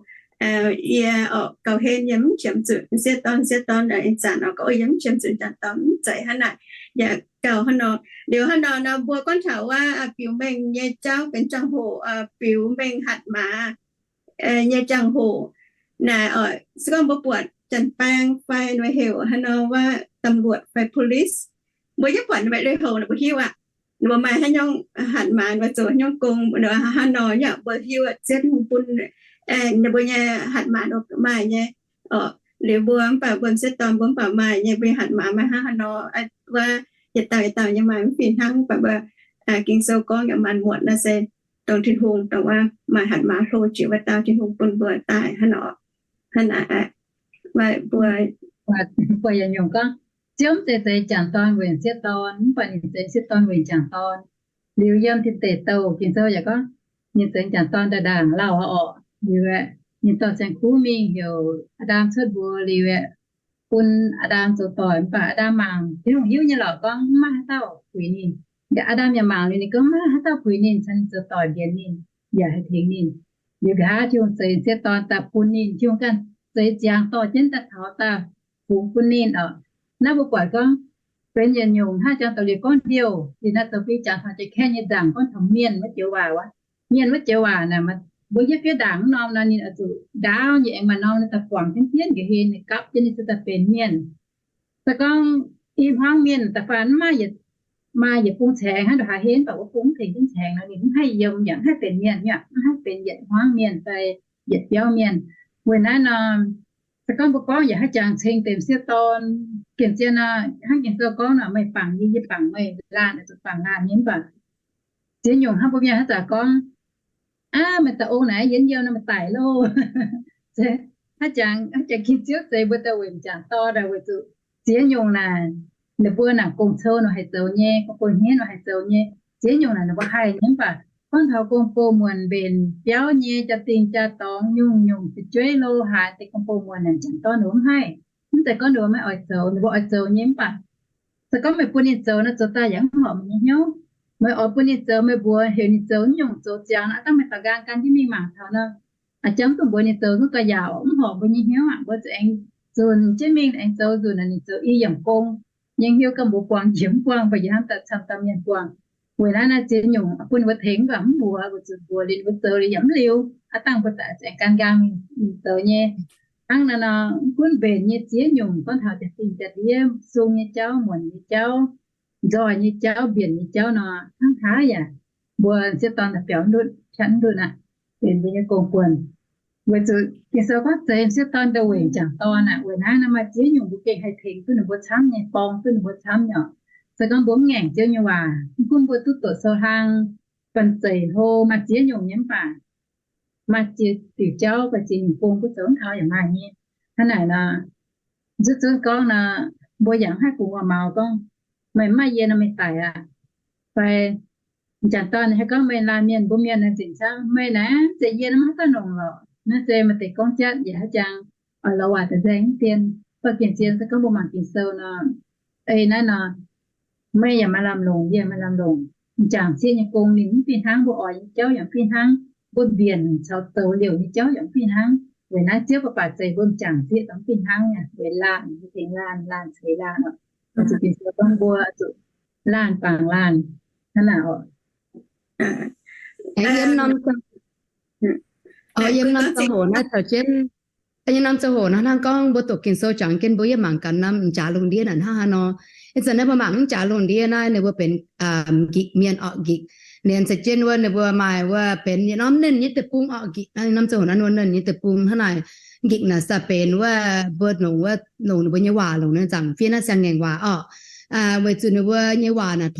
yie oc gauh henv yie mv qiemx zuqc sieqv dorn, sieqv dorn ih zanc oc, gorngv yie mv qiemx zuqc jangc dorn, mv zeiz hnangv naaic. Yaac gauh hnangv nor. Liuz hnangv nor nor mbuo gorngv taux wuov biux mengh nyei jauv benx jangx-hoc, biux mengh hatc maaz nyei jangx-hoc naaic oc, se gorngv mbuo buatc janx-baeng fai ninh mbuo heuc hnangv nor wuov ตำรวจ fai police, mbuo yietv buatc ninh mbuo lui-houx ninh mbuo hiuv aqv. Ninh mbuo maaih haaix nyungc hatc maaz, ninh mbuo zoux haaix nyungc gong, ninh mbuo hnangv haaix nor, yaac mbuo hiuv aqv. Ziouv Tin-Hungh bun ninh mbuo nyei hatc maaz ninh mbuo maaih nyei oc. Liuz mbuo mv baac mbuo m'sieqv dorn mbuo mv baac maaih nyei, mbuo nyei hatc maaz maaih hnangv haaix nor, wuov yietc dauh yietc dauh nyei maaih mv fih hnangv. Mv baac mbuo Ging-Sou gorngv yaac maanc muotc naaiv se dongh Tin-Hungh dongh wuov maaih hatc maaz hlo jiex wuov dauh Tin-Hungh bun mbuo daaih hnangv nor. Hnangv naaic, mbuo, mbuo yaac nyungc gorngv Ziouv mv zeiz zeix jangc dorn weic sieqv dorn, mv baac ninh zeix sieqv dorn weic jangc dorn. Liuz yiem Tin Deic Douh Ging-Sou yaac gorngv ninh zeix jangc dorn daaih ndaangc lauh oc. Liuz aeqv, ninh dorh saeng-kuv mingh heuc Aa^ndam cuotv mbuox liuz aeqv, bun Aa^ndam zoux doic. Mv baac Aa^ndam mangc, Tin-Hungh hiuv nyei lorqc gorngv mv maaih haaix dauh puix ninh. Aa^ndam yaac mangc liuz ninh gorngv mv maaih haaix dauh puix ninh, caux ninh zoux doic mbienx ninh, yaac haih tengx ninh. Liuz nqa'haav Tin-Hungh zeix sieqv dorn daaih bun ninh, Tin-Hungh ganh zeix ziangx dorh jienv daaih taux daaih fungx bun ninh oc. Naaiv mbuo buatc gorngv benx yietc nyungc hnangv jangx douz liuz gorngv ndiouh, liuz naaiv zoux bun jangx taux jiex kaeqv nyei nzaangc gorngv taux mienh wuov joux waac wuov. Mienh wuov joux waac naaic, mbuo hiuv fiev ndaangc mv norm nor ninh oix zuqc ndaauv nyei aengx maaih norm ninh daaih guangc jienv jienv nqa'haav ninh gapv jienv ninh zuqc daaih benx mienh. Se gorngv i hmuangv mienh da'faanh mv maaih yietc, maaih yietc bung caengx hnangv ndongc haaix henv, mv baac wuov bung mv tengx jienv caengx nor ninh mv haih yiem yaac mv haih benx mienh, mv haih benx yietc hmuangv mienh fai yietc biauv mienh. Weic naaiv nor, se gorngv mbuo gorngv yaac haih jangx ceng deix m'sieqv dorn. Gengh zien nor, hnangv Ging-Sou gorngv nor, meih bangc yie, yie bangc meih, laanh oix zuqc bangc laanh nyei. Mv baac ziex nyungc hnangv mbuo mienh haaix zanc gorngv, aav, meih daaih ong naaic yienx yiem nor meih daic loh. Hnangv jangx, hnangv jangx Ging-Sou zeix mbuo daaih weic m'jangc dorn daaih weic zuqc ziex nyungc naaic, ninh mbuo naaic gong-cou nor haih zoux nyei, gong-bou hniev nor haih zoux nyei. Ziex nyungc naaic ninh mbuo haih nyei. Mv baac gorngv taux gong-bou muonc mbenc biauv nyei jaa-dingh jaa-dorngx nyungc nyungc fu'jueiv lo haaix deix gong-bou muonc naaic m'jangc dorn ninh mbuo mv haih. Mv zeiz gorngv ninh mbuo maiv oix zoux, ninh mbuo oix zoux nyei. Mv baac se gorngv meih bun ninh zoux nor, zoux daaih yaac mv horpc meih nyei hnyouv. Meih oix bun ninh zoux, meih mbuox heuc ninh zoux nyungc zoux ziangx nor, aav dangh meih daux nqaang gan jienv mingh mangc taux nor, a'jang duqv mbuox ninh zoux zungv ga'yaauc, mv horpc mbuo nyei hnyouv aqv. Mbuo zuqc aengx zunc jienv mingh aengx zoux nzunc, ninh zoux i yiemc gong. Yie hiuv ganh mbuox buangh njiec mv buangh, mv baac yie hnamv daaih camv dauh mienh buangh. Weic naaiv naaiv ziex nyungc bun ninh mbuo tengx mv baac mv mbuox, mbuo zuqc mbuox liuz, mbuo zoux liuz yaac mv liuz, aav dangh mbuo daaih zuqc aengx gan nqaang mingh zoux nyei. Hnangv naaiv nor, mv gunv mbenc nyei ziex nyungc, gorngv taux jaa-dingh jaa-ndiev, sung nyei jauv, muonc nyei jauv, nzoih nyei jauv, mbienc nyei jauv nor, hnangv haaix yaac mbuo m'sieqv dorn daaih biaux mv ndutv, piatv mv ndutv aqv, benx mbuo nyei gong-buonc. Weic zuqc Ging-Sou gorngv zeix m'sieqv dorn daaih weic m'jangc dorn aqv. Weic naaiv nor maaih ziex nyungc mbuo gengh haih tengx duqv ninh mbuo camv nyei, borng duqv ninh mbuo camv nyei oc. Se gorngv mbuo mv ngaengc Ziouv nyei waac, mv gunv mbuo duqv doqc sou hlang, banh zeic hlo, maaih ziex nyungc nyei mv baac maaih ziex diuc jauv fai ziex nyungc gong duqv zoux mv taux yaac maaih nyei. Hnangv naaic nor, zuqc zunv gorngv nor, mbuo yaac mv haih bungx wuov maux gorngv, meih mv maaih yie nor meih daic aqv. Fai m'jangc dorn haih gorngv meih laanh mienh, mbuo mienh naaiv nzengc camv, meih naaiv zeiz yie nor maiv haaix dauh nongc lorqc. Naaiv se maaih deix gorngv jatv yaac haaix jangx oix lorz waac daaih nzaeng mv dien. Mv baac gengh zien se gorngv mbuo mangc Ging-Sou nor, ei naaiv nor, meih yaac maaih lamh longc, yie yaac maaih lamh longc. M'jangc sieqv nyei gong ninh mv fih hnangv, mbuo oix nyei jauv yaac mv fih hnangv, mbuo mbienc caux zoux liouc nyei jauv yaac mv fih hnangv. Weic naaiv Ziouv baac baac zeiz mbuo m'jangc zieqv dongh fih hnangv nyei, weic laanh, tengx laanh, laanh ceix laanh oc. Zuqc Ging-Sou gorngv mbuo zuqc laanh bangc laanh hnangv naaic oc. Yiem norm ziangh hoc naaiv caux jienv, yiem norm ziangh hoc naaiv hnangv gorngv mbuo doqc Ging-Sou jangx jienv mbuo yiem mangc gaax norm m'jaax lungh ndiev naaic hnangv haaix nor. Ih zanc naaiv mbuo mangc m'jaax lungh ndiev naaiv ninh mbuo benx m'nqikc mienh orqc, m'nqikc. Ninh caux jienv wuov ninh mbuo maaih wuov benx yietc norm nernh nyei deic-bung orqc, m'nqikc. Naaiv norm ziangh hoc naaiv wuov nernh nyei deic-bung hnangv naaic. M'nqikc naaic se benx wuov mbuo longc wuov, longc ninh mbuo nyei waac longc ninh zaangc fiev naaiv siang-ngaengc waac orqc. Weic zuqc ninh mbuo nyei waac naaic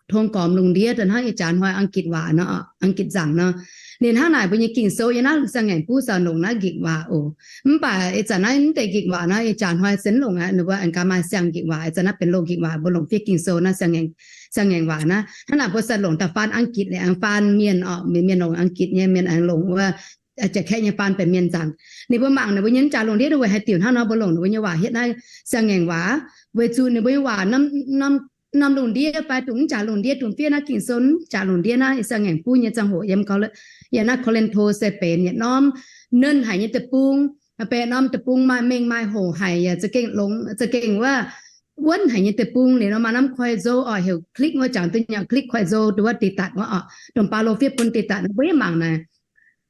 tong gormx lungh ndiev daaih hnangv ih jaax hnoi Ang-gitc waac nor, Ang-gitc nzaangc nor. Ninh hnangv naaic mbuo nyei Ging-Sou yiem naaiv siang-ngaengc buv caux longc naaiv m'nqikc waac oc. Mv baac ih zanc naaiv mv deix m'nqikc waac naaiv ih jaax hnoi se mv longc aqv, ninh mbuo aengx gaax maaih siang-m'nqikc waac. Ih zanc naaiv benx loz-m'nqikc waac, mbuo longc fiev Ging-Sou naaiv siang-ngaengc waac naaiv. Hnangv naaic mbuo se longc daaih faan Ang-gitc liuz aengx faan mienh orqc, mienh longc Ang-gitc nyei, mienh aengx longc wuov Jaax-Kaeqv nyei faan benx mienh nzaangc. Ninh mbuo mangc ninh mbuo nyei m'jaax lungh ndiev weic haaix diuc hnangv nor mbuo longc ninh mbuo nyei waac hietv naaiv siang-ngaengc waac? Weic zuqc ninh mbuo nyei waac norm, norm lungh ndiev fai dongh m'jaax lungh ndiev dongh fiev naaiv Ging-Sou m'jaax lungh ndiev naaiv siang-ngaengc buv nyei ziangh hoc yiem, yiem naaiv Ko^lin^to se benx yietc norm nernh haic nyei deic-bung, benx norm deic-bung maaih mengh maaih hoc haic, yaac za'gengh longx, za'gengh wuov wuonv haic nyei deic-bung. Liuz nor maaih norm Koiv-Nzou oc, heuc Klikv wuov, jangx duqv nyei Klikv, Koiv-Nzou, dongh wuov Tidatc wuov oc, dongh Baulo fiev bun Tidatc. Mbuo yiem mangc naaic,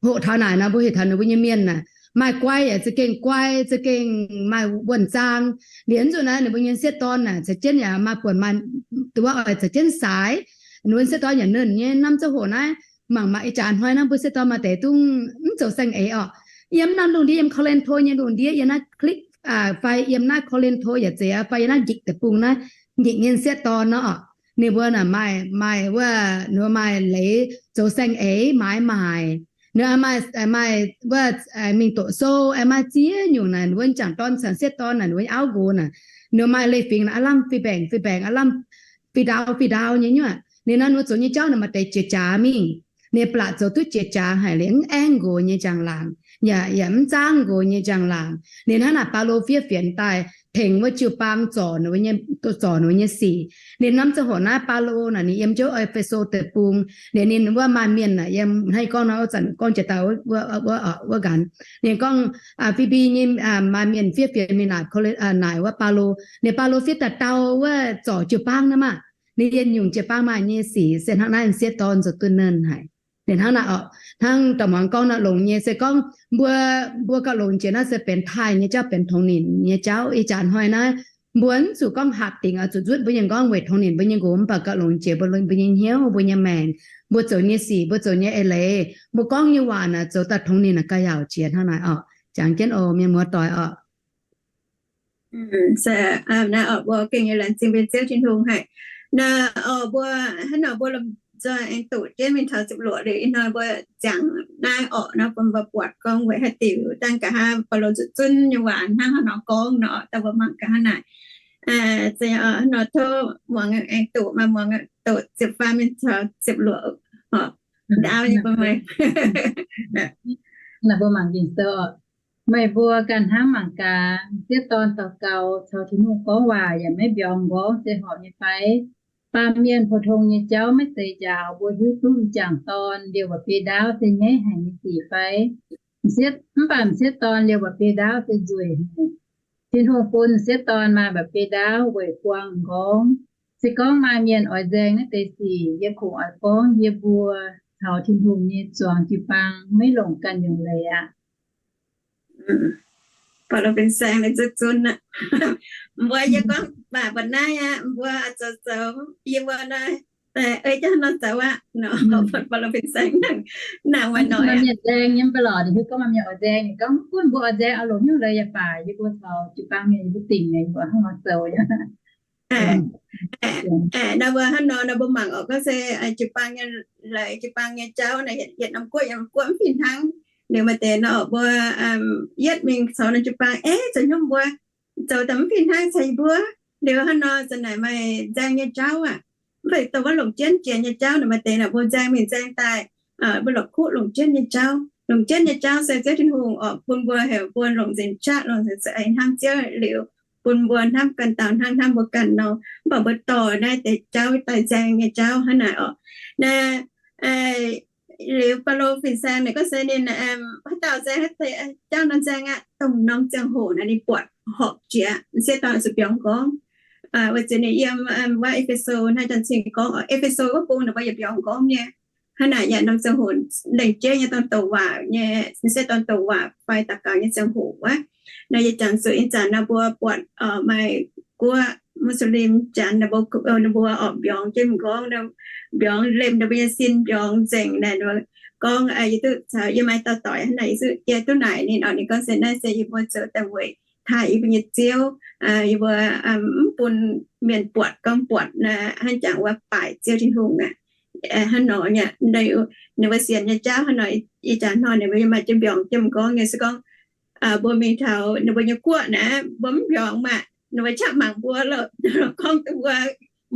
hoqc taux naaic nor mbuo heuc taux ninh mbuo nyei mienh naaic maaih guai yaac za'gengh guai, za'gengh maaih wuonh zaang. Liuz nzunc naaiv ninh mbuo nyei m'sieqv dorn naaic caux jienv yaac maaih buonc maaih, dongh wuov oix caux jienv saaix. Ninh mbuo m'sieqv dorn yaac nernh nyei. Norm ziangh hoc naaiv mangc maaih ih jaax hnoi naaiv mbuo m'sieqv dorn maaih deix dongh mv zoux saeng-eix orqc. Yiem naaiv lungh ndiev, yiem Ko^lin^to nyei lungh ndiev, yiem naaiv Klikv fai yiem naaiv Ko^lin^to yaac zeiz fai yiem naaiv m'nqikc deic-bung naaiv, m'nqikc nyei m'sieqv dorn nor, ninh mbuo naaic maaih, maaih wuov, ninh mbuo maaih leiz zoux saeng-eix maaiz maaic. Ninh maaih, maaih wuov mingh doqc sou, maaih ziex nyungc naaic ninh mbuo m'jangc dorn caux m'sieqv dorn naaic ninh mbuo nyei auv nqox naaic, ninh maaih leiz-fingx naaic aav lamh fih mbaengc fih mbaengc, aav lamh fih ndaauv fih ndaauv nyei nyuoqc. Ninh naaiv ninh mbuo zoux nyei jauv naaic maaih deix jiex jaax mingh. Ninh blatc zoux duqv jiex jaax haic liuz mv aengv nqox nyei njang-laangc, yaac, yaac mv zaangv nqox nyei njang-laangc. Ninh hnangv naaic Baulo fiev fienx daaih tengx wuov jiu-baang zorc ninh mbuo nyei, zorc ninh mbuo nyei sic. Ninh norm ziangh hoc naaiv Baulo naaic ninh yiem jienv E^fe^so deic-bung. Liuz ninh wuov maaih mienh naaic yiem, hnangv yie gorngv nor, wuov zanc gorngv jiex daaih wuov, wuov nqanx, ninh gorngv Fi^mbi nyei maaih mienh fiev fienx mingh naaic, naaic wuov Baulo. Ninh Baulo fiev daaih dau wuov zorc jiu-baang naaiv maah. Ninh yienh nyungc jiu-baang maaih nyei sic se hnangv naaiv m'sieqv dorn zoux duqv nernh haic. Ninh hnangv naaic orqc, hnangv da'muangx gorngv naaiv longx nyei se gorngv mbuo, mbuo gauh longx jiex naaiv se benx taaih nyei jauv, benx tongx nimc nyei jauv. Ih jaax hnoi naaiv mbuo mv zuqc gorngv hapc dingc oix zuqc nzutv mbuo nyei m'nqorngv weic tongx nimc mbuo nyei nqox, mv baac gauh longx jiex mbuo, mbuo nyei hnyouv, mbuo nyei maengc, mbuo zoux nyei sic, mbuo zoux nyei eix leiz, mbuo gorngv nyei waac naaic zoux daaih tongx nimc naaic gauh yaauc jiex hnangv naaic orqc. Jangx jienv oc mienh muoz doic orqc. Naaiv oc mbuo gengh nyei laengz zingh mbuo Ziouv Tin-Hungh haic. Naaiv oc mbuo, hnangv nor mbuo lomh nzoih aengx doqc jienv mingh taux ziepc luoqc liuz ih hnoi mbuo ziangh naaiv orqc nor bun mbuo buatc gorngv weic haaix diuc dangh nqa'haav Baulo zuqc zunv nyei waac hnangv haaix nor gorngv nor, dangh mbuo mangc nqa'haav naaic. Hnangv nor tov muangx aengx doqc, maaih muangx doqc ziepc faam mingh taux ziepc luoqc. Ndaauv nyei mbuo maaih. Naaiv mbuo mangc Ging-Sou. Meih mbuo ganh hnangv mangc gaax, m'sieqv dorn daux gaux caux Tin-Hungh gorngv waac yaac maiv mbiorngz m'nqorngv se horpc nyei fai? Baamh mienh pou-tong nyei jauv maiv zeiz njaaux mbuo hiuv duqv m'jangc dorn liouh mba'biei ndaauv se nyaiv haic nyei sic fai? Mv baac m'sieqv dorn liouh mba'biei ndaauv se nzueic haic. Tin-Hungh bun m'sieqv dorn maaih mba'biei ndaauv weic buang m'nqorngv. Se gorngv maaih mienh oix nzaeng naaiv deix sic, yie kungx oix gorngv yie mbuo caux Tin-Hungh nyei zuangx jiu-baang maiv longc ganh nyungc leiz aqv. Baulo fin-saeng ninh zuqc zunv aqv. Mbuo yie gorngv baac mba'naaiv aqv, mbuo zoux zoux yie mbuo naaiv, ei jienv nor zoux aqv nor, Baulo fin-saeng nangc, nangc maaih noic aqv. Mienh nzaeng nyei mv baac lorqc, ninh hiuv gorngv maaih mienh oix nzaeng, ninh gorngv gunv mbuo oix nzaeng oix longc hnyouv leiz yaac baac, yie mbuo caux jiu-baang mienh yie mbuo dingc nyei, yie mbuo hnangv nor zoux. Naaiv mbuo hnangv nor, naaiv mbuo mangc oc, gorngv se jiu-baang nyei, laaix jiu-baang nyei jauv naaic, yietc norm guoqv yietc norm guoqv mv fih hnangv. Liuz maaih deix nor mbuo yietv mingh caux norm jiu-baang, eh, zoux haaix nyungc mbuo zoux daaih mv fih hnangv caux yie mbuo. Liuz hnangv nor zanc naaic maaih nzaeng nyei jauv aqv. Mv baac dongh wuov longc jienv jiex nyei jauv naaic, maaih deix naaic mbuo nzaeng mingh nzaeng daaih, mbuo la'kuqv longc jienv nyei jauv. Longc jienv nyei jauv se Ziouv Tin-Hungh oc bun mbuo heuc mbuo longc nzengc qaqv, longc nzengc za'eix hnamv Ziouv liuz, bun mbuo hnamv ganh dauh hnangv hnamv mbuo ganh nor. Mv baac mbuo dorh naaiv deix jauv daaih nzaeng nyei jauv hnangv naaic oc. Naaiv Liuz Baulo fin-saeng ninh gorngv se ninh, haaix dauh nzaeng haaix deix jauv nor nzaeng aqv, dongh norm ziangh hoc naaiv ninh buatc horpc jiex, m'sieqv dorn zuqc mbiorngz m'nqorngv. Weic zuqc ninh yiem wuov E^fe^so naaiv janx cing gorngv, E^fe^so wuov bung ninh mbuo yaac mbiorngz m'nqorngv nyei. Hnangv naaic yaac norm ziangh hoc lengc jeiv nyei dongh douc waac nyei, m'sieqv dorn douc waac fai daux gaux nyei ziangh hoc wuov. Naaiv yie jangx zuqc ih zanc naaiv mbuo buatc maaih guoqv Muslim janx ninh mbuo, ninh mbuo oix mbiorngz jienv m'nqorngv, mbiorngz lemh ninh mbuo nyei sin, mbiorngz nzengc naaic, ninh mbuo gorngv, yie duqv caux yie maaih dauh doic hnangv naaic, yie duqv naaic ninh oc. Ninh gorngv se naaiv se yie mbuo zoux daaih weic taaih yie mbuo nyei Ziouv, yie mbuo mv bun mienh buatc gorngv buatc naaiv hnangv jangx wuov baaic Ziouv Tin-Hungh aqv. Hnangv nor nyei, ninh mbuo sienx nyei jauv hnangv nor, ih jaax hnoi ninh mbuo yaac maaih jienv mbiorngz jienv m'nqorngv nyei. Se gorngv mbuo mingh taux ninh mbuo nyei guoqv naaic, mbuo mv mbiorngz maah, ninh mbuo qaqv mangc mbuo loh, gorngv duqv mbuo,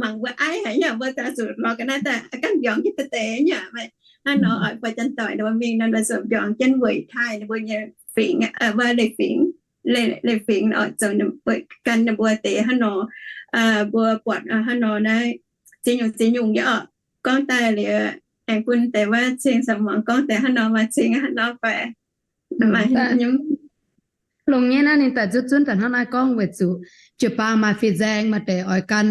mangc mbuo aiv haic nyei, mbuo daaih zuqc lorz ga'naaiv daaih ganh mbiorngz jienv deix deix nyei. Hnangv nor oix fai janx-doic ninh mbuo mingh nor, ninh zuqc mbiorngz jienv weic taaih ninh mbuo nyei fingx, wuov leiz-fingx, leiz-fingx oix zoux gan ninh mbuo deix hnangv nor. Mbuo buatc hnangv nor naaiv ziex nyungc ziex nyungc nyei oc. Gorngv daaih liuz, aengx bun deix wuov cing samx muangx gorngv deix hnangv nor, maaih cing hnangv nor fai? Longx nyei naaiv ninh daaih zuqv zunv daaih hnangv naaiv gorngv weic zuqc jiu-baang maaih fin-saeng, maaih deix oix gan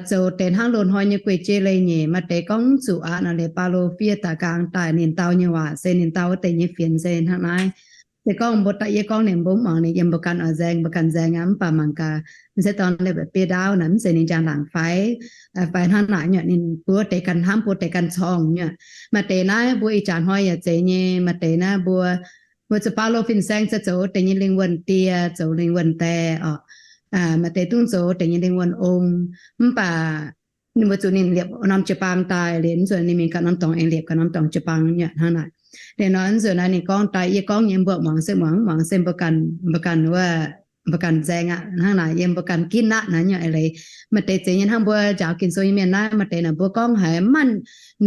zoux deix hnangv loz-hnoi nyei guei-jei leiz-nyeic, maaih deix gorngv mv zuqc aqv nor. Liuz Baulo fiev daaih nqaang daaih ninh dau nyei waac se ninh dau wuov deix nyei fienx se hnangv naaiv. Se gorngv mbuo da'yietv gorngv ninh mbuo mv muangx ninh yiem mbuo ganh oix nzaeng, mbuo ganh nzaeng aqv. Mv baac mangc gaax, m'sieqv dorn liepc mbiauz bieiv ndaauv naaic, mv zeiz ninh njang-laangc fai, fai hnangv naaic nyei. Ninh mbuo deix ganh hnamv, mbuo deix ganh corngh nyei. Maaih deix naaiv mbuo ih jaax hnoi yaac zeiz nyei. Maaih deix naaiv mbuo, mbuo zuqc Baulo fin-saeng se zoux wuov deix nyei lingh wuonh die, zoux lingh wuonh die oc. Maaih deix zungv zoux wuov deix nyei lingh wuonh ong. Mv baac ninh mbuo zuqc ninh liepc norm jiu-baang daaih liuz, nzuonx ninh mingh ganh norm dorngx aengx liepc ganh norm dorngx jiu-baang nyei hnangv naaic. Liuz nor nzuonx naaiv ninh gorngv daaih, yie gorngv nyei mbuo muangx se muangx, muangx se mbuo ganh, mbuo ganh wuov, mbuo ganh nzaeng aqv hnangv naaic, yiem mbuo ganh ginv aqv naaiv nyei eix leiz. Maaih deix zeiz nyei hnangv mbuo njaaux Ging-Sou nyei mienh naaiv, maaih deix naaic mbuo gorngv haiz mv maaih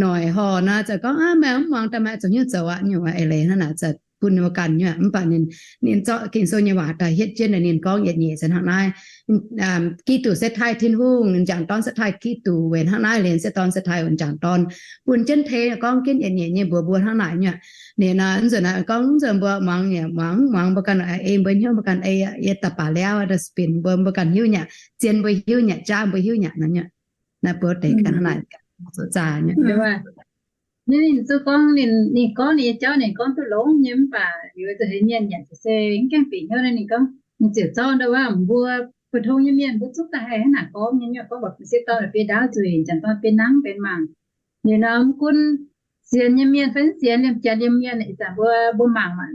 noic horh nor, ziouc gorngv, Aav, meih mv muangx daaih, meih zuqc hnyouv zoux aqv nyungc eix leiz hnangv naaic, za'gengh bun ninh mbuo ganh nyei. Mv baac ninh, ninh zorqv Ging-Sou nyei waac daaih hietv jienv ninh gorngv yietc nyeic se hnangv naaiv. Giduc se taaih Tin-Hungh, m'jangc dorn se taaih Giduc weic hnangv naaiv liuz, m'sieqv dorn se taaih wuov m'jangc dorn, bun jienv tei gorngv jienv yietc nyeic nyei mbuox mbuo hnangv naaic nyei. Ninh nor nzuonx naaic gorngv nzuonx mbuo muangx nyei, muangx, muangx mbuo ganh ei mbuo hnyouv, mbuo ganh ei, ei da'baac liaauv, dustbin mbuo, mbuo ganh hiuv nyei, zien mbuo hiuv nyei, jaav mbuo hiuv nyei nor nyei. Naaiv mbuo deix ganh hnangv naaic zoux zaah nyei. Ninh zuqc gorngv, ninh gorngv ninh nyei jauv ninh gorngv duqv longx nyei, mv baac liuz zuqc haiz mienh nyanc se mv gaengh bieqc hnyouv naaiv. Ninh gorngv ninh ziouc zorqv ndau wuov mbuo phổ thông nyei mienh mbuo zungv daaih haih hnangv naaic gorngv nyei, nyungc gorngv mbuo m'sieqv dorn biei ndaauv zuiz, m'jangc dorn biei nangv benx mangc. Liuz nor mv gunv sienx nyei mienh fai mv sienx, liemh jaax liemh mienh ih zanc mbuo, mbuo mangc maah,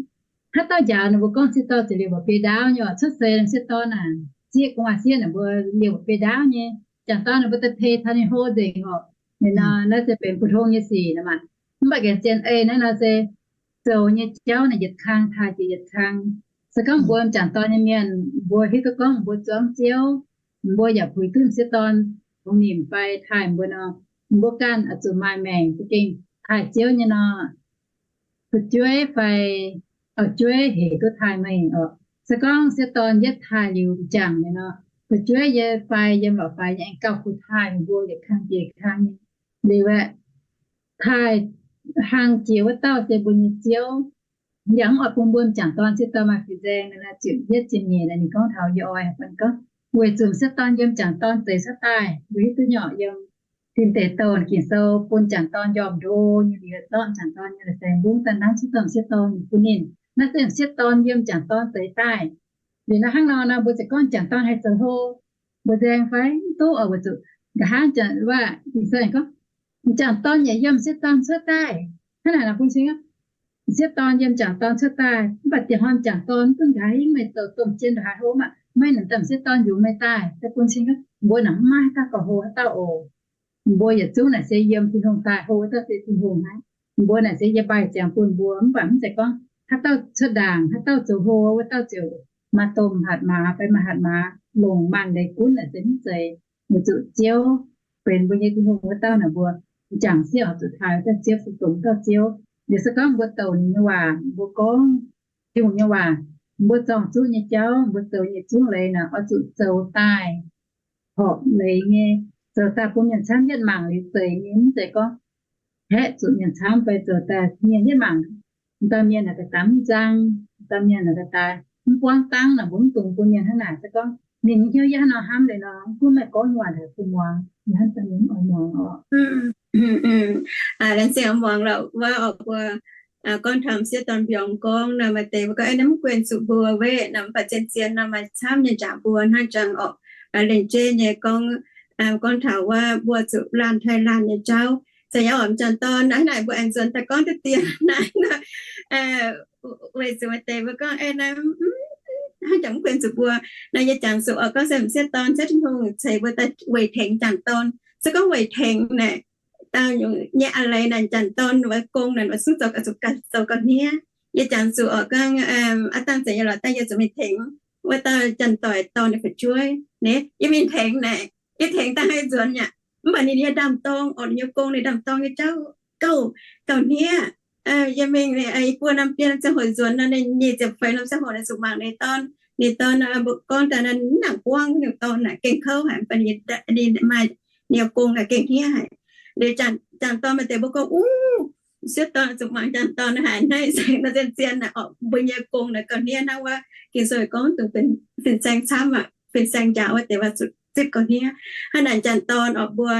haaix dauh njaaux ninh mbuo gorngv m'sieqv dorn ziouc liemh mbuo biei ndaauv nyei oc. Cuotv seix m'sieqv dorn naaic, zieqv gu'nguaaz sieqv naaic mbuo liemh mbuo biei ndaauv nyei. M'jangc dorn ninh mbuo daaih tei taux ninh hlo nzengc oc. Ninh nor naaiv se benx phổ thông nyei sic nor maah. Mv baac gengh zien ei naaiv nor se zoux nyei jauv naaic yietc kang taaih jiex yietc kang. Se gorngv mbuo m'jangc dorn nyei mienh mbuo hiuv duqv gorngv mbuo zuangx Ziouv, mbuo yaac puix duqv m'sieqv dorn, bungx nimc fai taaih mbuo nor, mbuo ganh oix zuqc maaih maengc za'gengh taaih Ziouv nyei nor, fu'jueiv fai auv-jueiv hec duqv taaih meih oc. Se gorngv m'sieqv dorn yietv taaih liuz m'jangc nyei nor, fu'jueiv yie fai yiem lorqc faix nyei aengx gauh kuh taaih mbuo yietc kang jiex kang nyei. Liuz aeqv, taaih hlang jiex wuov dauh se mbuo nyei Ziouv. Yaac mv oix bun mbuo m'jangc dorn m'sieqv dorn maaih fin-saeng. Naaiv ziepc yietv ziepc nyeic naaic ninh gorngv taux yie oix bun gorngv, weic zuqc m'sieqv dorn yiem m'jangc dorn zeix cuotv daaih, mbuo hiuv duqv nyei oc, yiem Tin Deic Douh Ging-Sou bun m'jangc dorn njormh ndo nyei liuz, zorqv m'jangc dorn nyei la'saengx mbungv daaih nanv cuotv dorh m'sieqv dorn bun ninh. Naaiv se m'sieqv dorn yiem m'jangc dorn zeix daaih. Liuz naaiv hnangv nor nor, mbuo ziouc gorngv m'jangc dorn haih zoux hlo, mbuo nzaeng fai mv duqv oc. Weic zuqc nqa'haav wuov Ging-Sou gorngv, m'jangc dorn yaac yiem m'sieqv dorn cuotv daaih. Hnangv naaic nor bun cing, m'sieqv dorn yiem m'jangc dorn cuotv daaih, mv baac dieh hnoi m'jangc dorn mv duqv nqa'haav hingv meih zoux domh jien ndongc haaix hlo maah, meih naaic daaih m'sieqv dorn yungz meih daaih, se bun cing, mbuo naaic mv maaih haaix dauh gauh hlo haaix dauh oc. Mbuo yietc zungv naaic se yiem Tin-Hungh daaih, hlo wuov dauh se Tin-Hungh hnangv. Mbuo naaic se yiem mbaih ziangx bun mbuo, mv baac mv zeiz gorngv haaix dauh cuotv ndaangc, haaix dauh zoux hlo wuov dauh ziouc maaih domh hatc maaz fai maaih hatc maaz longc maanh leiz gunv naaic se mv zeiz. Weic zuqc Ziouv benx mbuo nyei Tin-Hungh wuov dauh naaic, mbuo m'jangc sieqv oix zuqc taaih wuov dauh Ziouv, fu-sux wuov dauh Ziouv. Liuz se gorngv mbuo douc ninh nyei waac, mbuo gorngv Tin-Hungh nyei waac, mbuo zorng zuqv nyei jauv, mbuo zoux nyei zungv leiz naaic oix zuqc zoux daaih horpc leiz nyei, zoux daaih bun mienh camv yietv mangc liuz zeix nyei. Mv zeiz gorngv haeqv zuqc mienh camv fai zoux daaih mienh yietv mangc, dauh mienh naaic ga'dangv mv nzang, dauh mienh naaic ga'daaih mv buangv dangv naaic, mbuo mv dungx bun mienh hnangv naaic. Se gorngv ninh hnyouv yie hnangv nor hnamv liuz nor, mv gunv meih gorngv nyei waac haic bun muangx, yie hnamv daaih mienh oix muangx oc. Laengz zingh muangx lorqc wuov oc mbuo. Gorngv taux m'sieqv dorn mbiorngz gorngv nor, maaih deix mbuo gorngv, Aeqv, naaiv mv guen zuqc mbuo weqv nor, mv baac zien-zien nor maaih camv nyei njaaux mbuo hnangv jangx oc. Lengc jeiv nyei gorngv, gorngv taux wuov mbuo zuqc laanh taaih laanh nyei jauv. Za'gengh oc, m'jangc dorn naaiv naaic mbuo aengx nzuonx daaih gorngv deix dien naaiv nor, weic zuqc maaih deix mbuo gorngv, Aeqv, naaiv hnangv jangx mv guen zuqc mbuo. Naaiv yie jangx zuqc oc, gorngv se m'sieqv dorn ziouv Tin-Hungh ceix mbuo daaih weic tengx m'jangc dorn. Se gorngv weic tengx naaic, dauh nyungc nyei a'leiz naaic m'jangc dorn wuov gong naaic, wuov sung zoux gauh zuqc zoux gauh hniev. Yie jangx zuqc oc, gorngv aav dangh zeiz nyei lorqc, dangh yie zuqc mingh tengx wuov dauh janx-doic dorn nyei fu'jueiv. Naaiv yie mingh tengx naaic, yie tengx daaih haih nzuonx aqv. Mv baac ninh nyei ndaamv-dorng oc, ninh nyei gong, ninh ndaamv-dorng nyei jauv gauh, gauh hniev. Yie mingh buo norm biei norm ziangh hoc nzuonx nor, ninh nyic ziepc feix norm ziangh hoc naaic zuqc mangc ninh dorn. Ninh dorn, mbuo gorngv daaih nor, mv nangc buangv nyungc dorn naaic gengh kouv haic, mv baac ninh maaih, ninh nyei gong naaic gengh hniev haic. Liuz m'jangc dorn maaih deix mbuo gorngv, Uv, m'sieqv dorn zuqc mangc m'jangc dorn haic, naaiv se nor zien-zien naaic oc, mbuo nyei gong naaic gauh hniev hnangv wuov Ging-Sou gorngv dongh fin-saeng camv aqv, fin-saeng njaaux wuov deix waac zuqc zipv gauh hniev. Hnangv naaic m'jangc dorn oc mbuo,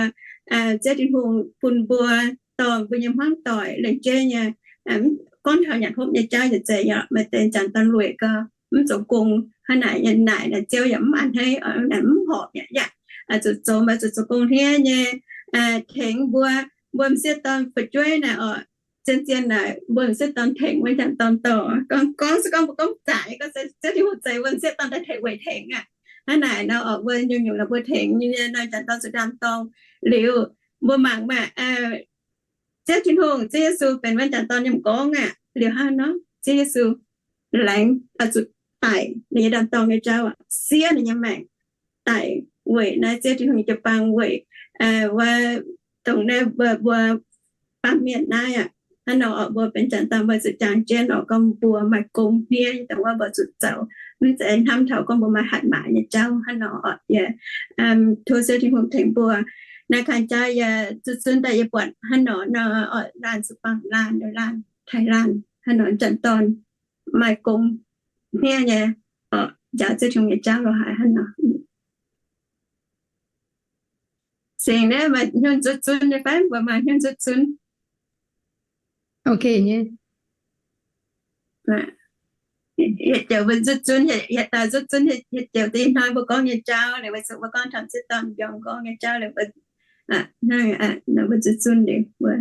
ziouv Tin-Hungh bun mbuo dorh mbuo nyei hmuangv doic lengc jeiv nyei, gorngv taux nyanc hopv nyei jauv yaac zeiz, yaac maaih deix m'jangc dorn lueic gau, mv zoux gong. Hnangv naaic, naaic, naaic ziouv yaac mv a'hneiv, mv horpc yaac, yaac zuqc zoux, mv baac zuqc zoux gong hniev nyei, tengx mbuo, mbuo m'sieqv dorn fu'jueiv naaic oc. Zien-zien naaic mbuo m'sieqv dorn tengx wuov m'jangc dorn dorh. Gorngv, gorngv se gorngv mbuo gorngv zaqc, gorngv se ziouv Tin-Hungh ceix mbuo m'sieqv dorn daaih tengx weic tengx aqv. Hnangv naaic nor oc, mbuo nyungc-nyungc naaic mbuo tengx nyei nor, m'jangc dorn zuqc ndaamv-dorng liuz, mbuo mangc maah, ziouv Tin-Hungh, Ziouv Yesu benx wuov m'jangc dorn nyei m'nqorngv aqv. Liuz hnangv nor, Ziouv Yesu laengz zuqc daic ninh nyei ndaamv-dorng nyei jauv aqv, siev ninh nyei maengc daic weic naaiv Ziouv Tin-Hungh nyei jiu-baang, weic wuov, dongh naaiv mbuo, mbuo baamh mienh naaiv aqv. Hnangv nor oc, mbuo benx m'jangc dorn mbuo zuqc jangx jienv oc, gorngv mbuo maaih gong hniev, dongh wuov mbuo zuqc zoux, mv zeiz hnamv taux gorngv mbuo maaih hatc maaz nyei jauv. Hnangv nor oc, yie tov Ziouv Tin-Hungh tengx mbuo. Naaiv kang jaav yie zuqc zunv daaih yie buatc hnangv nor nor oc, laanh zuqc bangc laanh, laanh taaih laanh, hnangv nor m'jangc dorn maaih gong hniev nyei oc, njaaux Ziouv Tin-Hungh nyei jauv lorz haic hnangv nor. Singx naaiv maaih hnyunv nzuqc zunv nyei fai? Mbuo maaih hnyunv nzuqc zunv. Ok nyei. Hieh joux mbuo nzuqc zunv, hieh dauh nzuqc zunv hieh joux deix hnoi mbuo gorngv nyei jauv liuz, weic zuqc mbuo gorngv taux m'sieqv dorn mbiorngz gorngv nyei jauv liuz, mbuo nzuqc zunv liuz, mbuo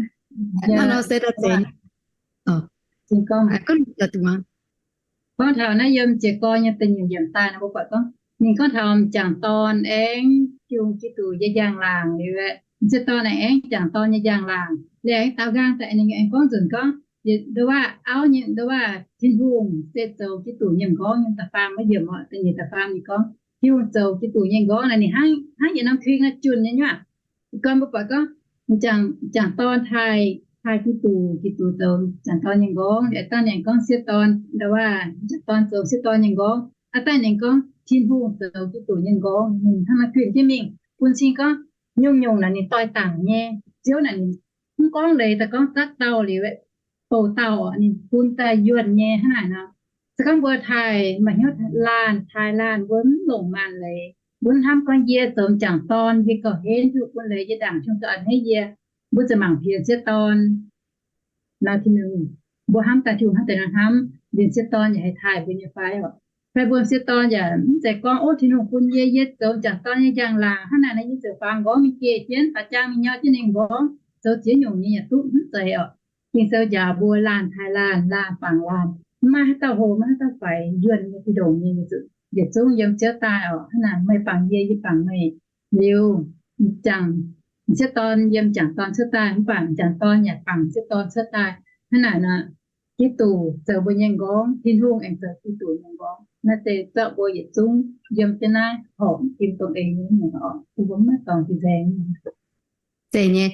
gorngv taux naaiv yiem jiez gorn nyei da'nyeic yiemc daaih nor, mbuo buatc gorngv ninh gorngv taux m'jangc dorn aengx jung Giduc nyei njang-laangc liuz, m'sieqv dorn aengx jangc dorn nyei njang-laangc liuz, aengx daaux nqaang daaih ninh aengx gorngv nzunc gorngv, nduov waac auv nyei, nduov waac Tin-Hungh se zoux Giduc nyei m'nqorngv nyei. Da'faam wuov yiemc oc, da'nyeic da'faam ninh gorngv Tin-Hungh zoux Giduc nyei m'nqorngv naaic, ninh hnangv, hnangv yietc norm kuing naaiv junh nyei nyuav. Gorngv mbuo buatc gorngv m'jangc dorn taaih, taaih Giduc, Giduc zoux m'jangc dorn nyei m'nqorngv. Aa dangh ninh gorngv m'sieqv dorn, nduov waac m'jangc dorn zoux m'sieqv dorn nyei m'nqorngv. Aa dangh ninh gorngv Tin-Hungh zoux Giduc nyei m'nqorngv. Ninh hnangv naaiv kuing jienv mingh bun cing gorngv nyungc-nyungc naaic ninh doix dangc nyei. Ziouv naaic ninh mv gorngv leiz daaih gorngv zatv dauh liuz, bouc dauh ninh bun daaih yuonh nyei hnangv naaic nor. Se gorngv mbuo taaih maaih hnyouv laanh taaih laanh, mbuo mv longc maanc leiz, mbuo mv hnamv gorngv yie zoux m'jangc dorn yie gauh henv duqv bun leiz yie ndaangc Tin-Hungh zoux a'hneiv yie, mbuo ziouc mangc piex m'sieqv dorn nor, Tin-Hungh, mbuo hnamv daaih Tin-Hungh hnangv deix nor hnamv, m'sieqv dorn yaac haih taaih mbuo nyei fai oc? Fai mbuo m'sieqv dorn yaac mv zeiz gorngv, Ov, Tin-Hungh bun yie, yie zoux m'jangc dorn nyei njang-laangc hnangv naaic nor, yie ziouc faaux m'nqorngv mingh geh jienv, faaux jaang mingh nyau jienv ninh m'nqorngv, zoux ziex nyungc nyei yaac duqv. Mv zeiz oc. Ging-Sou njaaux mbuo laanh taaih laanh, laanh bangc laanh, mv maaih haaix dauh hoqc, mv maaih haaix dauh faix, yuonh nyei, ti ndongc nyei, yietc zungv yiem Ziouv daaih oc. Hnangv naaic meih bangc yie, yie bangc meih liuz, m'jangc, m'sieqv dorn yiem m'jangc dorn cuotv daaih, mv baac m'jangc dorn yaac bangc m'sieqv dorn cuotv daaih. Hnangv naaic nor, Giduc zoux mbuo nyei m'nqorngv, Tin-Hungh aengx zoux Giduc nyei m'nqorngv. Naaiv se zorqv mbuo yietc zungv yiem jienv naaiv horpc m'zing dongh eix nyei oc, bun mbuo maiv dorngc jiex nzaeng. Zeiz nyei,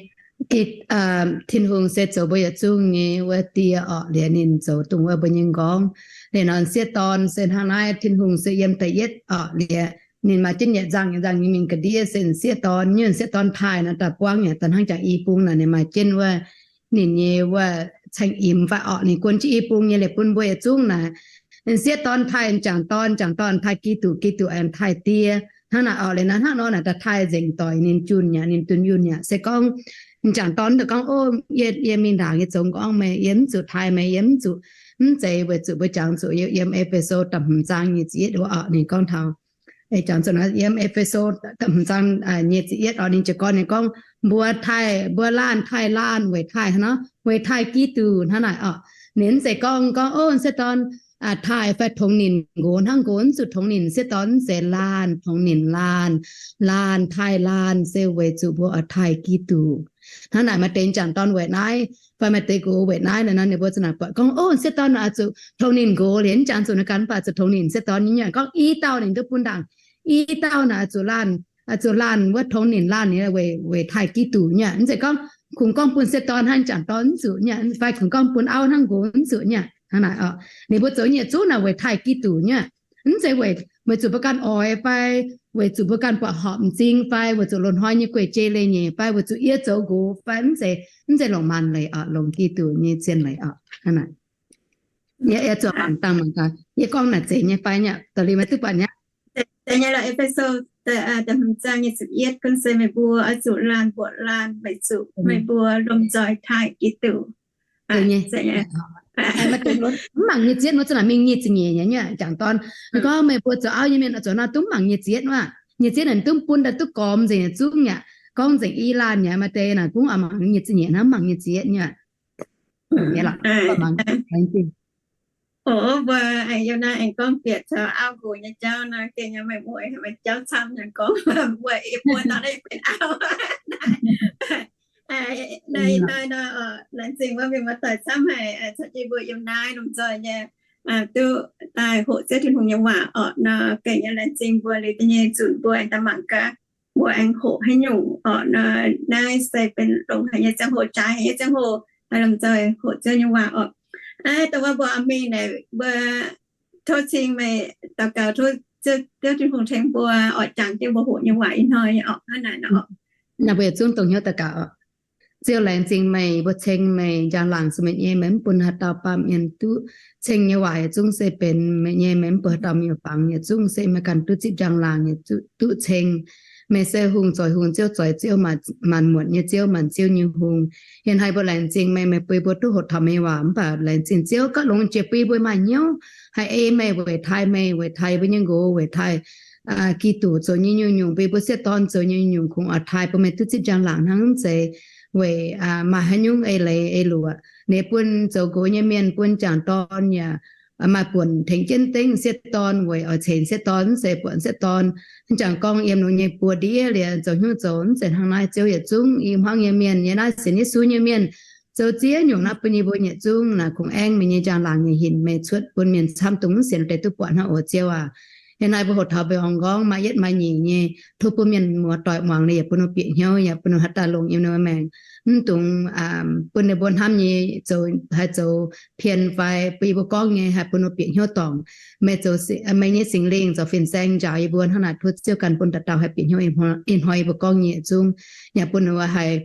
Tin-Hungh se zoux mbuo yietc zungv nyei wuov die oc, liuz ninh zoux dongh wuov mbuo nyei m'nqorngv. Liuz nor m'sieqv dorn se hnangv naaiv, Tin-Hungh se yiem da'yietv oc, liuz ninh maaih jienv yietc nzangc, yietc nzangc nyei mingh ga'ndiev se m'sieqv dorn. Nyungc m'sieqv dorn taaih nor daaih buangv yaac daaih hnangv jangx i bung naaic, ninh maaih jienv wuov ninh nyei wuov caeng-imx fai orqc, ninh guon jienv i bung nyei liuz bun mbuo yietc zungv naaic. Sieqv dorn taaih m'jangc dorn, m'jangc dorn taaih Giduc, Giduc aengx taaih Die. Hnangv naaic orqc, liuz naaiv hnangv nor naaic da'taaih nzengc doic ninh junh yaac ninh dunh yunh yaac. Se gorngv m'jangc dorn daaih gorngv, Ov, yie, yie mingh ndaangc, yie zoux m'nqorngv meih, yie mv zuqc taaih meih, yie mv zuqc, mv zeiz weic zuqc mbuo jangx zuqc yiem E^fe^so da'hmz zaang nyic ziepc yietv wuov orqc, ninh gorngv taux jangx zuqc naaiv yiem E^fe^so da'hmz zaang nyic ziepc yietv orqc, ninh jiez gorn ninh gorngv, mbuo taaih, mbuo laanh taaih laanh weic taaih hnangv nor, weic taaih Giduc hnangv naaic orqc. Ninh mv zeiz gorngv, gorngv, Ov, sieqv dorn taaih fai tongx ninh nqox hnangv nqox, mv zuqc tongx ninh. Sieqv dorn mv zeiz laanh, tongx ninh laanh, laanh taaih laanh se weic zuqc mbuo oix taaih Giduc. Hnangv naaic maaih deix m'jangc dorn weic naaiv fai maaih deix nqox weic naaiv nor, ninh mbuo za'naaic buatc gorngv, Ov, sieqv dorn oix zuqc tongx ninh nqox liuz jangx zuqc naaiv ganh, mv baac zuqc tongx ninh sieqv dorn nyei. Gorngv i dauh ninh duqv bun ndaangc, i dauh naaic zuqc laanh, zuqc laanh wuov tongx ninh laanh nyei weic, weic taaih Giduc nyei. Mv zeiz gorngv kungx gorngv bun sieqv dorn hnangv m'jangc dorn mv zuqc nyei, fai kungx gorngv bun auv hnangv nqox mv zuqc nyei. Hnangv naaic orqc, ninh mbuo zoux nyei yietc zungv naaic weic taaih Giduc nyei. Mv zeiz weic, weic zuqc mbuo ganh oix fai weic zuqc mbuo ganh buatc horpc m'zing fai weic zuqc loz-hnoi nyei guei-jei leiz-nyeic fai weic zuqc yie zoux nqox fai mv zeiz, mv zeiz longc maanc leiz orqc, longc Giduc nyei zien leiz orqc. Hnangv naaic. Yie, yie zuqc mangc dangh mangc gaax, yie gorngv naaic zeiz nyei fai nyei, da'li meih duqv buatc nyei. Zeiz nyei lorqc, E^fe^so da'hmz zaang nyic ziepc yietv gunv se meih mbuo oix zuqc laanh mbuoqc laanh weic zuqc meih mbuo lomh nzoih taaih Giduc. Mv mangc nyic ziepc yietv wuov, za'naaic mingh nyic ziepc nyeic nyei, jangc dorn. Gorngv meih mbuo zoux auv nyei mienh zoux naaiv duqv mv mangc nyic ziepc yietv wuov. Nyic ziepc yietv naaic duqv bun daaih duqv gormx nzengc yietc zungv aqv. Gorngv nzengc i laanh aqv, maaih deix naaic gunv oix mangc nyic ziepc nyeic hnangv, mv mangc nyic ziepc yietv nyei. Mbuo aengx yiem naaiv aengx gorngv bieqc taux auv nqox nyei jauv nor, gengh nyei meih mbuo aengx jauv camv nyei gorngv, mbuo yie mbuo nor naaiv benx auv. Naaiv, naaiv nor, laengz zingh wuov mienh muoz-doic camv haic caux jienv mbuo yiem naaiv lomh nzoih nyei duqv daaih hoqc Ziouv Tin-Hungh nyei waac orqc nor, gengh nyei laengz zingh mbuo liuz da'nyeic nzunc mbuo aengx daaih mangc gaax mbuo aengx hoqc haaix nyungc orqc nor. Naaiv se benx longx haic nyei ziangh hoc, jaaix haic nyei ziangh hoc, lomh nzoih hoqc Ziouv nyei waac orqc. Aa, dongh wuov mbuo mingh naaic mbuo tov cing meih daux gaux, tov Ziouv Tin-Hungh tengx mbuo orqc, jangx jienv mbuo hoqc nyei waac ih hnoi orqc, hnangv naaic nor. Naaiv mbuo yietc zungv dongh hnyouv daux gaux orqc. Ziouv, laengz zingh meih, mbuo ceng meih, njang-laangc se meih nyei, meih mv bun haaix dauh baamh mienh duqv ceng nyei waac yietc zungv se benx meih nyei, meih mv bun haaix dauh mienh fangx, yietc zungv se meih ganh duqv zipv njang-laangc, duqv ceng. Meih se hungh zoix hungh, Ziouv zoix Ziouv, maanc muotc nyei Ziouv, maanc ziouv nyei Hungh. Yie hnoi mbuo laengz zingh meih, meih bun mbuo duqv hoqc taux meih waac, mv baac laengz zingh Ziouv gaav longx jiex bun mbuo maaih hnyouv haih ei meih, weic taaih meih, weic taaih mbuo nyei nqox, weic taaih Giduc zoux nyei nyungc-nyungc, bun mbuo sieqv dorn zoux nyei nyungc-nyungc kungx oix taaih bun meih duqv zipv njang-laangc hnangv. Mv zeiz weic maaih haaix nyungc eix leiz eix luoqc, ninh bun zoux nqox nyei mienh, bun jangc dorn yaac maaih buonc tengx jienv dengv sieqv dorn weic oix ceix sieqv dorn, mv zeiz buatc sieqv dorn mv jangc gorngv yiem longx nyei buoz-ndiev liuz zoux hnyouv zoux. Mv zeiz hnangv naaiv, Ziouv, yietc zungv i hmuangv nyei mienh, yiem naaiv sienx Yesu nyei mienh zoux ziex nyungc naaiv bun yie mbuo yietc zungv naaic kungx aengv meih nyei njang-laangc nyei hinc, meih cuotv bun mienh camv dongh mv sienx deix duqv buatc hnangv oc, Ziouv aac. Yiem naaiv mbuo hoqc taux mbuo ong gorngv maaih yietv maaih nyeic nyei, tov bun mienh muoz-doic muangx liuz yaac bun ninh mbuo bieqc hnyouv, yaac bun ninh mbuo haaix daaih longx yiem ninh mbuo maengc. Mv dungx bun ninh mbuo hnamv nyei zoux, haih zoux pien fai bun yie mbuo gorngv nyei haih bun ninh mbuo bieqc hnyouv dorngc. Meih zoux, meih nyei Singx Lingh zoux fin-saeng njaaux yie mbuo hnangv naaic. Tov Ziouv ganh bun dauh dauh haih bieqc hnyouv ih hnoi yie mbuo gorngv nyei yietc zungv, yaac bun ninh mbuo haih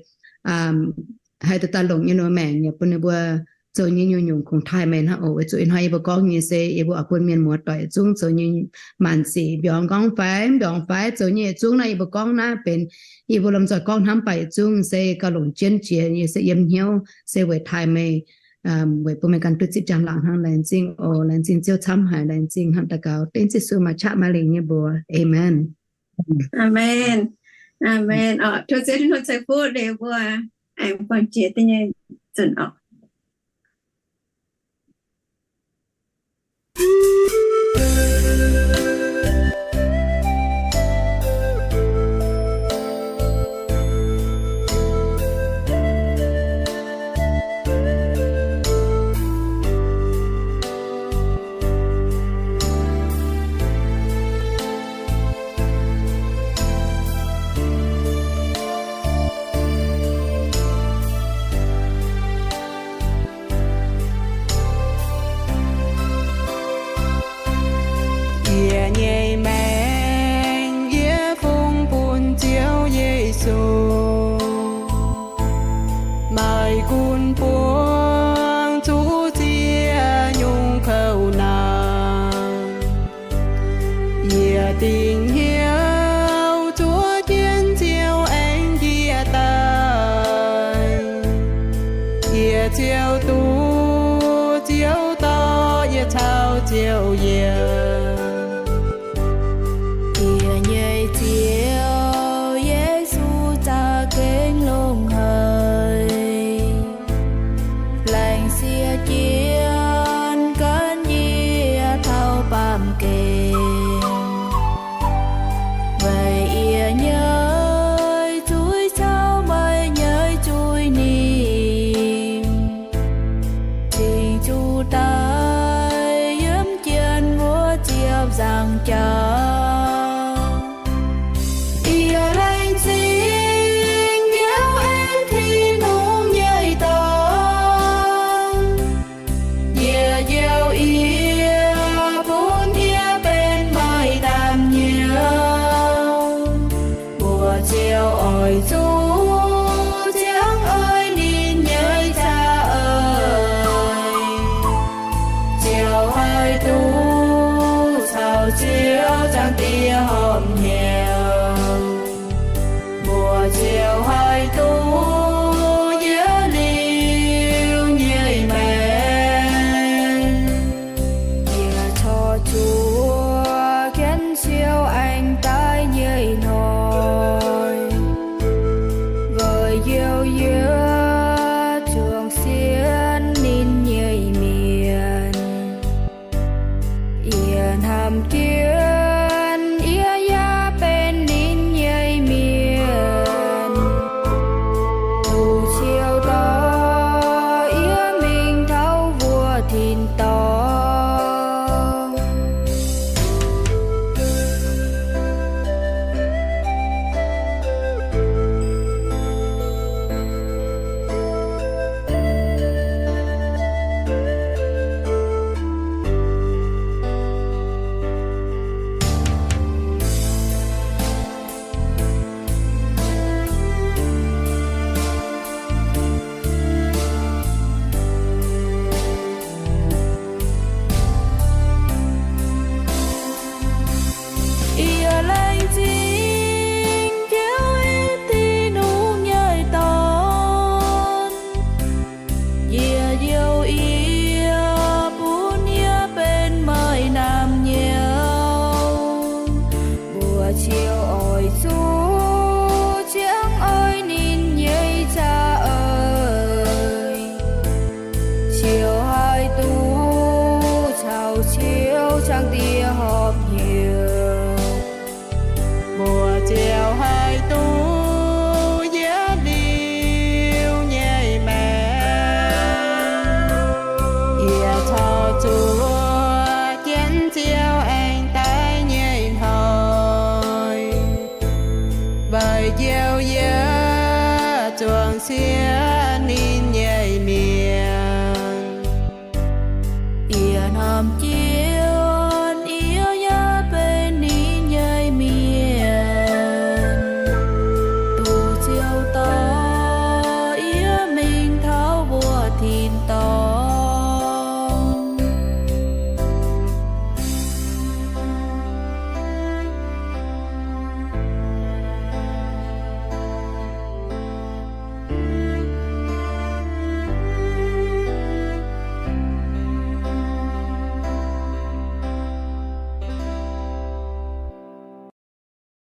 haih daaih longc yiem ninh mbuo maengc, yaac bun ninh mbuo zoux nyei nyungc-nyungc kungx taaih meih hnangv oc. Weic zuqc ih hnoi yie mbuo gorngv nyei se yie mbuo oix bun mienh muoz-doic yietc zungv zoux nyei maanc sic, mbiorngz gorngv fai mv mbiorngz fai zoux nyei yietc zungv naaiv yie mbuo gorngv naaiv benx yie mbuo lomh nzoih gorngv hnamv baac yietc zungv se gauh longc jienv jiex, yie se yiem hnyouv se weic taaih meih, weic bun meih ganh duqv zipv njang-laangc hnangv. Laengz zingh oc. Laengz zingh Ziouv camv haic. Laengz zingh hnangv daux gaux dengv Yesu maaih qaqv maaih lingc nyei mbuox. Aamen. Aamen. Aamen. Oc, tov Ziouv Tin-Hungh ceix fuqv liuz mbuo aengx buangh jiex da'nyeic nzunc oc. Ziouv duqv Ziouv dorh yie caux Ziouv yiem. Yie nyei Ziouv Yesu za'gengh longx haic. Laengz sieqv jienv gan yie taux baamh gen. Weic yie nyei zuiz caux meih nyei zuiz ninh cingx zuqc daic yiem jien wuov ziepc nzaangc jauv. Yie laengz zingh Ziouv aengx Tin-Hungh nyei dorn. Yie njoux yie bun yie benx meih naamh nyouz. Mbuo ziouc oix zuqc ziangh oix ninh nyei za'eix. Ziouv haih duqv caux Ziouv Zaangc Diex horpc hnyouv. Mbuo ziouc haih duqv yiem liuz nyei maengc. Yie corc zuqc jienv Ziouv aengx daiv nyei hnoi, weic njoux yie zuangx sienx ninh nyei mienh. Yie hnamv jienv yie yaac benx ninh nyei mienh. Duqv Ziouv dorh yie mingh taux wuov tin-dorngh. Yie laengz zingh Ziouv aengx Tin-Hungh nyei dorn. Yie njoux yie bun yie benx meih naamh nyouz. Mbuo ziouc oix zuqc ziangh oix ninh nyei za'eix. Ziouv haih duqv caux Ziouv Zaangc Diex horpc hnyouv. Mbuo ziouc haih duqv yiem liuz nyei maengc. Yie corc zuqc jienv Ziouv aengx daiv nyei hnoi, weic njoux yie zuangx sienx